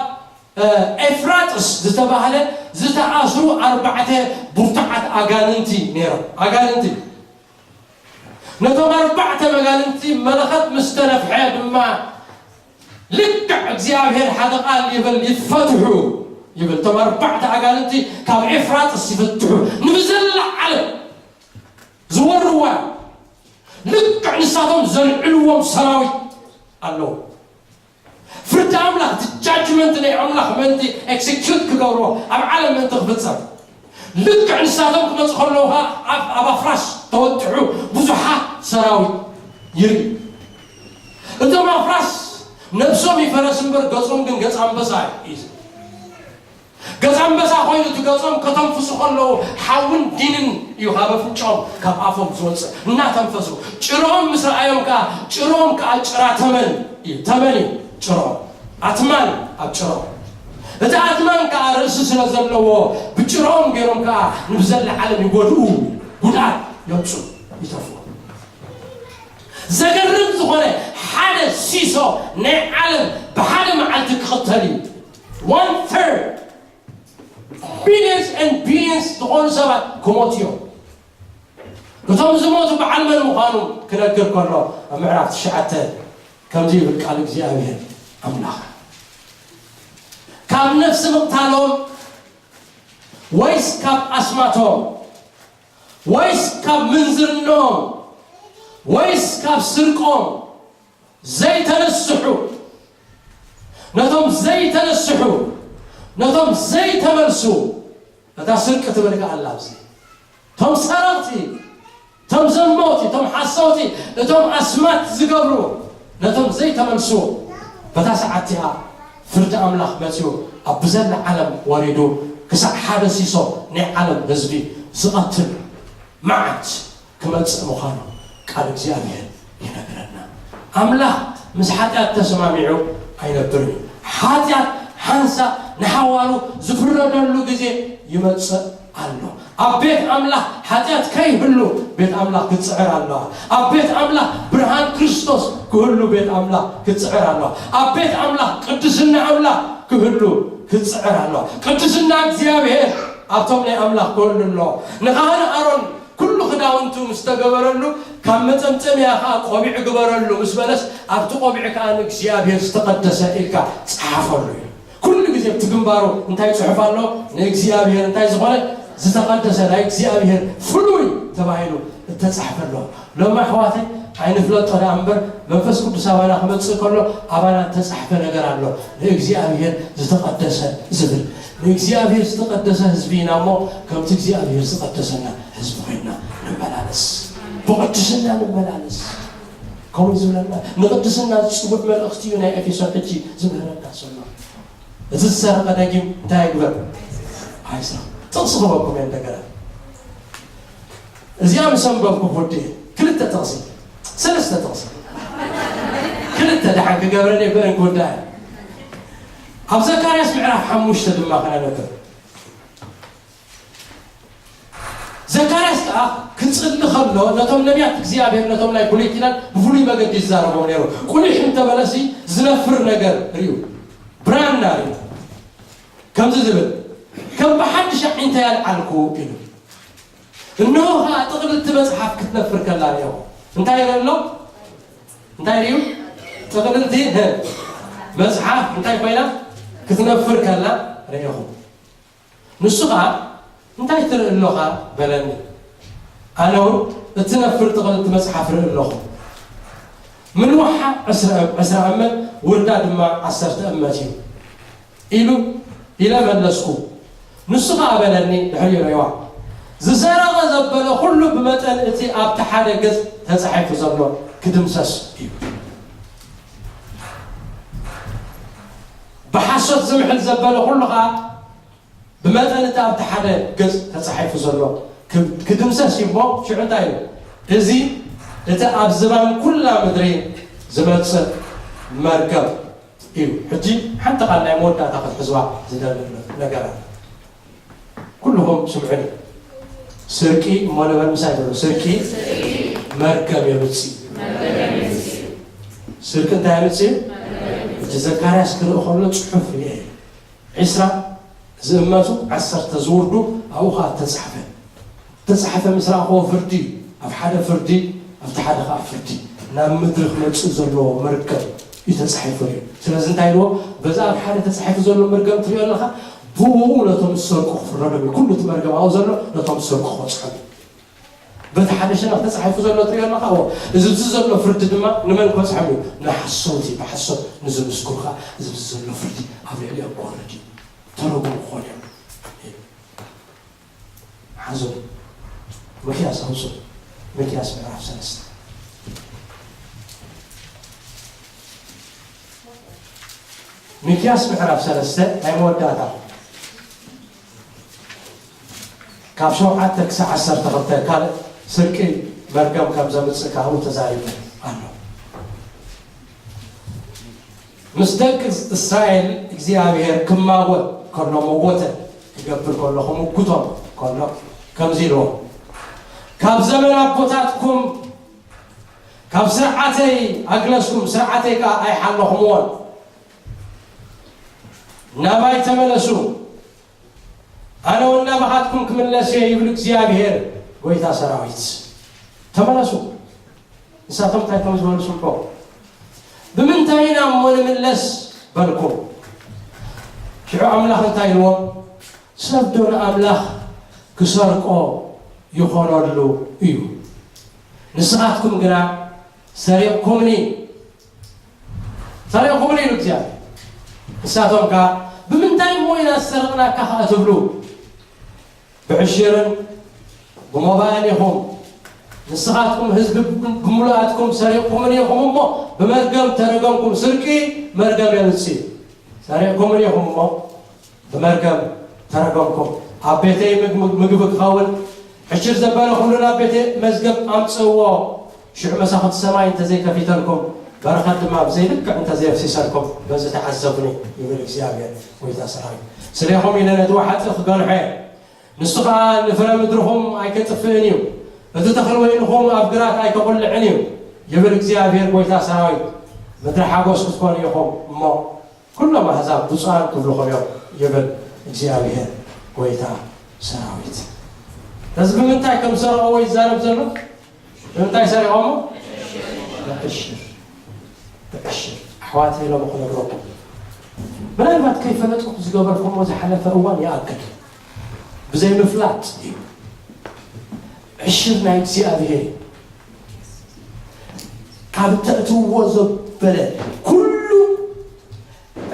ኤፍራጥስ ዝተባህለ ዝተኣስሩ ኣርባዕተ ብርቱዓት ኣጋንንቲ ነይሮም። ኣጋንንቲ ነቶም ኣርባዕተ መጋንንቲ መለኸት ምስ ተነፍሐ ድማ ልክዕ እግዚኣብሔር ሓደ ቃል ይብል ይፈትሑ ይብል። እቶም ኣርባዕተ ኣጋንንቲ ካብ ኤፍራጥስ ይፈትሑ ንብዘላ ዓለም ዝወርዋ ልክዕ ንሳቶም ዘልዕልዎም ሰራዊት ኣለዉ። ፍርዲ ኣምላኽ እቲ ጃጅመንት ናይ ኣምላኽ ምእንቲ ኤክስኪዩት ክገብርዎ ኣብ ዓለም ምእንቲ ክፍጸም ልክዕ ንሳቶም ክመፁ ከለዉ ከዓ ኣብ ኣፍራስ ተወጥሑ ብዙሓት ሰራዊት ይርኢ። እቶም ኣፍራስ ነብሶም ይፈረስ እምበር ገጾም ግን ገጽ ኣንበሳ እዩ። ገጽ ኣንበሳ ኮይኑ እቲ ገጾም ከተንፍሱ ከለዉ ሓውን ዲንን እዩ ካብ ኣፍንጫኦም ካብ ኣፎም ዝወፅእ እናተንፈሱ ጭርኦም ምስ ረኣዮም ከዓ ጭርኦም ከዓ ጭራ ተመን እዩ። ተመን እዩ ጭርኦም ኣትማን ኣብ ጭርኦም እቲ ኣትማን ከዓ ርእሲ ስለ ዘለዎ ብጭርኦም ገይሮም ከዓ ንብዘላ ዓለም ይጎድኡ ጉድኣት የምፁ ይተርፉ። ዘገርም ዝኾነ ሓደ ሲሶ ናይ ዓለም ብሓደ መዓልቲ ክቕተል እዩ። One third billions and billions ዝኾኑ ሰባት ክሞቱ እዮም። እቶም ዝሞቱ በዓል መን ምዃኑ ክነግር ከሎ ኣብ ምዕራፍ ትሽዓተ ከምዚ ይብል ቃል እግዚኣብሔር ኣምላኽ ካብ ነፍሲ ምቕታሎም ወይስ ካብ ኣስማቶም ወይስ ካብ ምንዝርኖም ወይስ ካብ ስርቆም ዘይተነስሑ ነቶም ዘይተነስሑ ነቶም ዘይተመልሱ እታ ስርቂ ትብል ከኣላ ኣብዚ እቶም ሰረቕቲ እቶም ዘመውቲ እቶም ሓሰውቲ እቶም ኣስማት ዝገብሩ ነቶም ዘይተመልሱ በታ ሰዓት እቲኣ ፍርዲ ኣምላኽ መፅኡ ኣብ ብዘላ ዓለም ወሪዱ ክሳዕ ሓደ ሲሶ ናይ ዓለም ህዝቢ ዝቐትል መዓት ክመጽእ ምዃኑ ቃል እግዚኣብሔር ይነግረና። ኣምላኽ ምስ ሓጢኣት ተሰማሚዑ ኣይነብርን እዩ። ሓጢኣት ሓንሳእ ንሓዋሩ ዝፍረደሉ ግዜ ይመጽእ ኣሎ። ኣብ ቤት ኣምላኽ ሓጢኣት ከይህሉ ቤት ኣምላኽ ክትጽዕር ኣለዋ። ኣብ ቤት ኣምላኽ ብርሃን ክርስቶስ ክህሉ ቤት ኣምላኽ ክትጽዕር ኣለዋ። ኣብ ቤት ኣምላኽ ቅድስና ኣምላኽ ክህሉ ክትጽዕር ኣለዋ። ቅድስና እግዚኣብሔር ኣብቶም ናይ ኣምላኽ ክህሉ ኣለዎ። ንኻህን ኣሮን ኩሉ ክዳውንቱ ምስ ተገበረሉ፣ ካብ መጠምጠምያ ኸዓ ቆቢዕ ግበረሉ ምስ በለስ፣ ኣብቲ ቆቢዕ ከኣ ንእግዚኣብሔር ዝተቐደሰ ኢልካ ጸሓፈሉ እዩ። ኩሉ ግዜ ኣብቲ ግንባሩ እንታይ ጽሑፍ ኣሎ? ንእግዚኣብሔር እንታይ ዝኾነ? ዝተቐደሰ፣ ናይ እግዚኣብሔር ፍሉይ ተባሂሉ እተጻሕፈ ኣሎ። ሎሚ ኣሕዋተይ፣ ኣይንፍለጦ ደኣ እምበር፣ መንፈስ ቅዱስ ኣባና ክመጽእ ከሎ፣ ኣባና እተጻሕፈ ነገር ኣሎ። ንእግዚኣብሔር ዝተቐደሰ ዝብል። ንእግዚኣብሔር ዝተቐደሰ ህዝቢ ኢና እሞ፣ ከምቲ እግዚኣብሔር ዝቐደሰና ህዝቢ ኮይንና ንመላለስ። ብቕድስና ንመላለስ። ከምኡ ዝብለና፣ ንቕድስና ዝጽውዕ መልእኽቲ እዩ ናይ ኤፌሶን ሕጂ ዝምህረና ዘሎ። እቲ ዝሰረቐ ደጊም እንታይ ይግበር? ኣይስረቕ። ጥቕሲ ክበኩም እየ እንደገና። እዚኣ ምስ ኣንበብኩ ክወዲ እየ። ክልተ ጥቕሲ፣ ሰለስተ ጥቕሲ፣ ክልተ ደሓን ክገብረን እየ፣ ብእን ክውዳእ እየ። ኣብ ዘካርያስ ምዕራፍ ሓሙሽተ ድማ ክነንብብ። ዘካርያስ ከኣ ክጽሊ ከሎ፣ ነቶም ነቢያት እግዚኣብሔር፣ ነቶም ናይ ብሉይ ኪዳን ብፍሉይ መገዲ ይዛረቦም ነይሩ። ቁሊሕ እንተበለሲ ዝነፍር ነገር ርእዩ፣ ብራና ርእዩ። ከምዚ ዝብል፣ "ከም ብሓድሽ ኣዒንተይ ኣልዓልኩ" ኢሉ። እንሆ ኸኣ ጥቕልልቲ መጽሓፍ ክትነፍር ከላ ርእኹ። እንታይ ይርኢ ኣሎ? እንታይ ርእዩ? ጥቕልልቲ፣ ህ፣ መጽሓፍ እንታይ ኮይና? ክትነፍር ከላ ርእኹ። ንሱ ኸኣ፣ "እንታይ ትርኢ ኣሎኻ?" በለኒ። ኣነ እውን፣ "እትነፍር ጥቕልልቲ መጽሓፍ ርኢ ኣለኹ። ምንዋሓ ዕስራ፣ ዕስራ እመት፣ ውርዳ ድማ ዓሰርተ እመት እዩ" ኢሉ፣ ኢለ መለስኩ። ንሱ ኸኣ በለኒ፣ ድሕሪኡ ርእይዋ፣ "ዝሰረቐ ዘበለ ኩሉ ብመጠን እቲ ኣብቲ ሓደ ገጽ ተጻሒፉ ዘሎ ክድምሰስ እዩ። ብሓሶት ዝምሕል ዘበለ ኩሉ ኸኣ ብመጠን እቲ ኣብቲ ሓደ ገጽ ተጻሒፉ ዘሎ ክብ-፣ ክድምሰስ እዩ እሞ፣ ሽዑ እንታይ እዩ? እዚ እቲ ኣብ ዝባን ኩላ ምድሪ ዝመጽእ መርገም እዩ።" ሕጂ ሓንቲ ቃል ናይ መወዳእታ ክትሕዝዋ ዝደሊ ነገር ኣሎ። ኩልኹም ስምዑኒ። ስርቂ እሞ ንበል ምሳይ በሉ። ስርቂ መርገም የምጽእ። ስርቂ እንታይ የምጽእ? እቲ ዘካርያስ ክርኢ ከሎ ጽሑፍ ርኤ። ዕስራ ዝእመቱ ዓሰርተ ዝውርዱ ኣብኡ ኸኣ ተጻሕፈ። ተጻሕፈ ምስ ረኣኽዎ ፍርዲ፣ ኣብ ሓደ ፍርዲ፣ ኣብቲ ሓደ ኸኣ ፍርዲ። ናብ ምድሪ ክመጽእ ዘለዎ መርገም እዩ ተጻሒፉ ነይሩ። ስለዚ እንታይ ኢልዎ? በዛ ኣብ ሓደ ተጻሒፉ ዘሎ መርገም ትሪኦ ኣለኻ፣ ብኡ ነቶም ዝሰርቁ ክፍረዶም እዩ። ኩሉ እቲ መርገም ኣብኡ ዘሎ ነቶም ዝሰርቁ ክበጽሖም እዩ። በቲ ሓደ ሸነኽ ተጻሒፉ ዘሎ ትሪኦ ኣለኻ፣ እዎ፣ እዚ ኣብዚ ዘሎ ፍርዲ ድማ ንመን ክበጽሖም እዩ? ንሓሰውቲ፣ ብሓሶት ንዝምስክሩ ኸኣ እዚ ኣብዚ ዘሎ ፍርዲ ኣብ ልዕሊኦም ክወርድ እዩ። ተረጉሙ ክኾኑ እዮም። ሓዙ። ሚክያስ ኣውጹ። ሚክያስ ምዕራፍ ሰለስተ። ሚክያስ ምዕራፍ ሰለስተ ናይ መወዳእታ። ካብ ሸውዓተ ክሳዕ ዓሰርተ ክልተ ካልእ ስርቂ መርገም ከም ዘምጽእ ካብኡ ተዛሪቡ ኣሎ። ምስ ደቂ እስራኤል እግዚኣብሔር ክማጎት ከሎ፣ መጎተ ክገብር ከሎ፣ ክምጉቶም ከሎ፣ ከምዚ ኢልዎም፣ "ካብ ዘመን ኣቦታትኩም ካብ ስርዓተይ ኣግለስኩም፣ ስርዓተይ ከኣ ኣይሓለኹምዎን። ናባይ ተመለሱ፣ ኣነ እውን ናባኻትኩም ክምለስ እየ፣ ይብል እግዚኣብሔር ጐይታ ሰራዊት። ተመለሱ።" ንሳቶም እንታይ ከም ዝበሉ ስምዑ። "ብምንታይ ኢና እሞ ንምለስ?" በልኩም። ሽዑ ኣምላኽ እንታይ ኢልዎም? "ሰብ ዶ ንኣምላኽ ክሰርቆ ይኾነሉ እዩ? ንስኻትኩም ግና ሰሪቕኩምኒ፣ ሰሪቕኩምኒ" ኢሉ እግዚኣብሔር። ንሳቶም ከኣ፣ "ብምንታይ እሞ ኢና ዝሰረቕናካ?" ከኣ ትብሉ። ብዕሽርን ብሞባይን ኢኹም። ንስኻትኩም ህዝቢ ብምሉኣትኩም ሰሪቕኩምኒ ኢኹም እሞ፣ ብመርገም ተረገምኩም። ስርቂ መርገም የምጽእ እዩ። ሰሪቕኩምኒ ኢኹም እሞ፣ ብመርገም ተረገምኩም። ኣብ ቤተይ ምግቢ፣ ምግቢ ክኸውን፣ ዕሽር ዘበለ ኩሉ ናብ ቤተ መዝገብ ኣምጽእዎ። ሽዑ መሳኹቲ ሰማይ እንተዘይከፊተልኩም፣ በረኸት ድማ ብዘይ ልክዕ እንተዘየፍሲሰልኩም፣ በዚ ተዓዘቡኒ፣ ይብል እግዚኣብሔር ጐይታ ሰራዊት። ስሌኹም ኢለ ነቲ ወሓጢ ክገንሖ እየ። ንሱ ኸኣ ንፍረ ምድርኹም ኣይከጥፍእን እዩ፣ እቲ ተኽሊ ወይንኹም ኣብ ግራት ኣይከቑልዕን እዩ፣ ይብል እግዚኣብሔር ጐይታ ሰራዊት። ምድሪ ሓጎስ ክትኮኑ ኢኹም እሞ፣ ኩሎም ኣህዛብ ብፁዓን ክብልኹም እዮም፣ ይብል እግዚኣብሔር። ጎይታ ሰራዊት። እዚ ብምንታይ ከም ዝሰርቕዎ ይዛረብ ዘሎ? ብምንታይ ሰሪቖሞ? ብዕሽር። ብዕሽር። ኣሕዋት ኢሎም ክነግረኩም። ምናልባት ከይፈለጥኩም ዝገበርኩሞ ዝሓለፈ እዋን ይኣክል። ብዘይ ምፍላጥ እዩ። ዕሽር ናይ እግዚኣብሔር እዩ። ካብ እተእትውዎ ዘበለ ኩሉ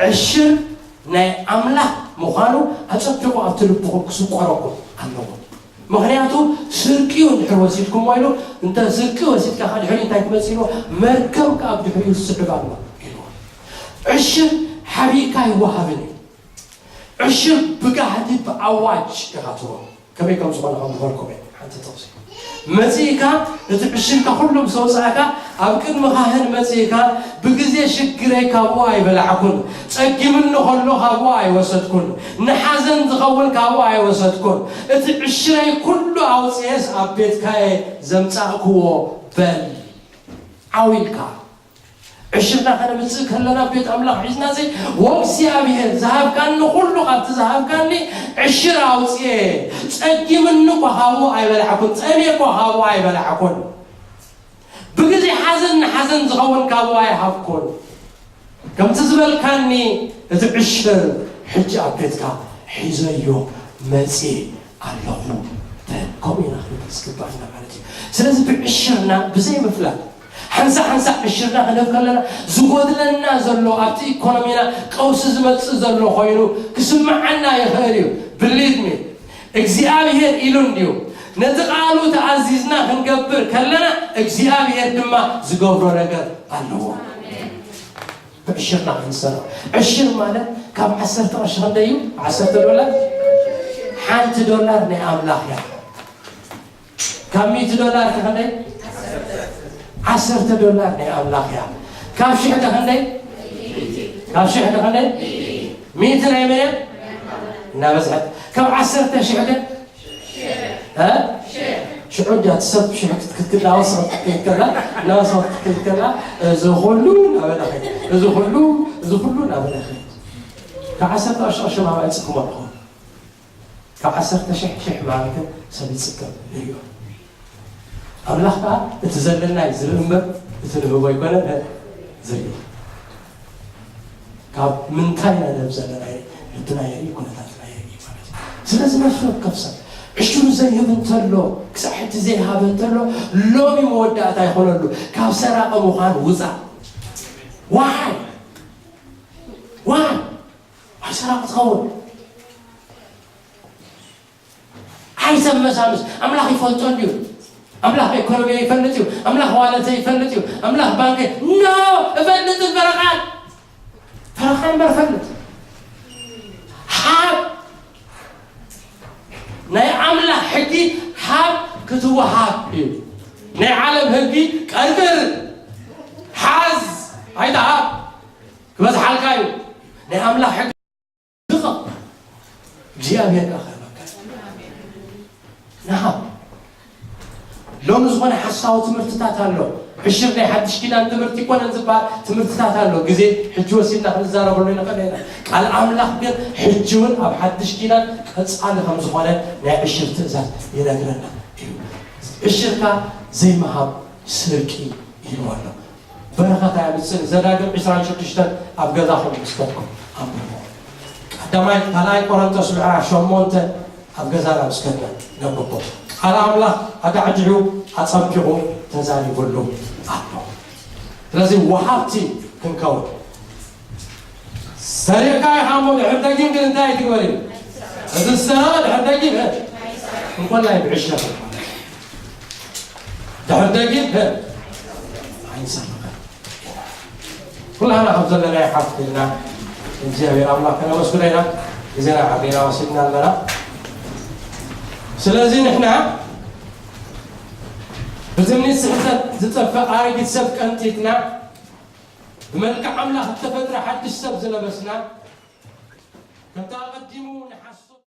ዕሽር ናይ ኣምላኽ ምዃኑ ኣጸቢቑ ኣብቲ ልብኹም ክስቆረኩም ኣለዎ። ምኽንያቱ ስርቂ እዩ እንድሕር ወሲድኩሞ ኢሉ፣ እንተ ስርቂ ወሲድካ ካብ ድሕሪኡ እንታይ ክመጽእ ኢልዎ? መርገም ከኣ ብድሕሪኡ ዝስዕብ ኣሎ ኢልዎ። ዕሽር ሓቢእካ ኣይወሃብን እዩ። ዕሽር ብጋህዲ ብኣዋጅ ኢኻ ትህቦ። ከመይ ከም ዝኾነ ከም ዝበልኩም እየ። ሓንቲ ጥቕሲ መጺእካ እቲ ዕሽርካ ኩሉ ምስ ኣውጻእካ ኣብ ቅድሚ ካህን መጺእካ ብግዜ ሽግረይ ካብኡ ኣይበላዕኩን፣ ጸጊምኒ ከሎ ካብኡ ኣይወሰድኩን፣ ንሓዘን ዝኸውን ካብኡ ኣይወሰድኩን፣ እቲ ዕሽረይ ኩሉ ኣውጽኤስ ኣብ ቤትካየ ዘምጻእክዎ በል። ዓው ኢልካ ዕሽርና ከነምጽእ ከለና ቤት ኣምላኽ ሒዝና ዘይ ወእግዚኣብሔር ዝሃብካኒ ኩሉ ካብቲ ዝሃብካኒ ዕሽር ኣውጽኤ ጸጊምኒ እኳ ካብኡ ኣይበላዕኩን፣ ጸምየ እኳ ካብኡ ኣይበላዕኩን፣ ብግዜ ሓዘን ንሓዘን ዝኸውን ካብኡ ኣይሃብኩን። ከምቲ ዝበልካኒ እቲ ዕሽር ሕጂ ኣብ ቤትካ ሒዘዮ መጽየ ኣለኹ። ከምኡ ኢና ክንብል ዝግባኣና ማለት እዩ። ስለዚ ብዕሽርና ብዘይ ምፍላጥ ሓንሳእ ሓንሳእ ዕሽርና ክንህብ ከለና ዝጎድለና ዘሎ ኣብቲ ኢኮኖሚና ቀውሲ ዝመጽእ ዘሎ ኮይኑ ክስምዓና ይኽእል እዩ። ብሊቭ ሚ እግዚኣብሔር ኢሉ እንድዩ። ነቲ ቃሉ ተኣዚዝና ክንገብር ከለና እግዚኣብሔር ድማ ዝገብሮ ነገር ኣለዎ። ብዕሽርና ክንሰርቕ። ዕሽር ማለት ካብ ዓሰርተ ቅርሺ ክንደይ እዩ? ዓሰርተ ዶላር? ሓንቲ ዶላር ናይ ኣምላኽ እያ። ካብ ሚእቲ ዶላር ከ ክንደይ? ዓሰርተ ዶላር ናይ ኣምላኽ እያ። ካብ ሽሕ ከ ክንደይ? ካብ ሽሕ ከ ክንደይ? ሚእቲ ናይ መን እያ? እናበዝሐት። ካብ ዓሰርተ ሽሕ ከ? እ? ሽዑ እንድያ እቲ ሰብ ሽሕ ክትክትክል እናወሰኸት ክትከይድ ከላ፣ እናወሰኸት ክትከይድ ከላ፣ እዚ ኩሉ እናበለ ኸይድ፣ እዚ ኩሉ፣ እዚ ኩሉ እናበለ ኸይድ። ካብ ዓሰርተ ቅርሺ ቅርሺ ማማ ይጽክሞ ኣለኹ። ካብ ዓሰርተ ሽሕ ሽሕ ማማ ግን ሰብ ይጽከም ንሪኦ። ኣምላኽ ከኣ እቲ ዘለና እዩ ዝርኢ እምበር፣ እቲ ንህቦ ኣይኮነን ዝርኢ። ካብ ምንታይ ኢና ንህብ ዘለና ልብና የርኢ፣ ኩነታትና የርኢ ማለት እዩ። ስለዚ ነፍሲ ወከፍ ሰብ ዕሽሩ ዘይህብ እንተሎ፣ ክሳብ ሕጂ ዘይሃበ እንተሎ፣ ሎሚ መወዳእታ ይኾነሉ። ካብ ሰራቒ ምዃን ውፃእ። ዋይ ዋይ ዋይ ሰራቒ ትኸውን። ኣይተመሳምስ። ኣምላኽ ይፈልጦ እንድዩ። ኣምላኽ ኢኮኖሚ ይፈልጥ እዩ። ኣምላኽ ዋለተ ይፈልጥ እዩ። ኣምላኽ ባንክ ኖ እፈልጥን ፈረቓን ፈረቓን እምበር ፈልጥ። ሃብ ናይ ኣምላኽ ሕጊ ሃብ ክትወሃብ እዩ። ናይ ዓለም ሕጊ ቀርብር ሓዝ ኣይትሃብ ክበዝሓልካ እዩ። ናይ ኣምላኽ ሕጊ ድቐቕ። እግዚኣብሔር ከኣ ክህበካ። ንሃብ። ሎሚ ዝኾነ ሓሳዊ ትምህርትታት ኣሎ። ዕሽር ናይ ሓድሽ ኪዳን ትምህርቲ ይኮነን ዝበሃል ትምህርትታት ኣሎ። ግዜ ሕጂ ወሲድና ክንዛረበሉ ንኽእል ኢና። ቃል ኣምላኽ ግን ሕጂ እውን ኣብ ሓድሽ ኪዳን ቀጻሊ ከም ዝኾነ ናይ ዕሽር ትእዛዝ ይነግረና እዩ። ዕሽርካ ዘይምሃብ ስርቂ ኢልዎ ኣሎ። በረኸት ኣየምጽእን። ዘዳግም ዕስራን ሽዱሽተን ኣብ ገዛኹም ምስ ከድኩም ኣንብብዎ። ቀዳማይ ካልኣይ ቆሮንቶስ ምዕራፍ ሸሞንተ ኣብ ገዛና ምስ ከድና ነንብቦ። ቃል ኣምላኽ ኣዳዕዲዑ ኣጸቢቑ ተዛሪቡሉ ኣሎ። ስለዚ ወሃብቲ ክንከውን ሰሪቕካ ኢኻ እሞ ድሕር ደጊም ግን እንታይ ኣይትግበር እዩ? እቲ ዝሰረቐ ድሕር ደጊም እ? እንኮላይ ብዕሽነት ድሕር ደጊም እ? ኣይንሰርቕን። ኩላህና ካብ ዘለና ይሓፍትና እግዚኣብሔር ኣምላኽ ከነመስግኖ ኢና። ግዜና ዓቢና ወሲድና ኣለና። ስለዚ ንሕና ብትምኒት ስሕተት ዝጠፍእ ኣረጊት ሰብ ቀንጢጥና ብመልክዕ ኣምላኽ እተፈጥረ ሓድሽ ሰብ ዝለበስና ከምቲ ኣቐዲሙ ንሓ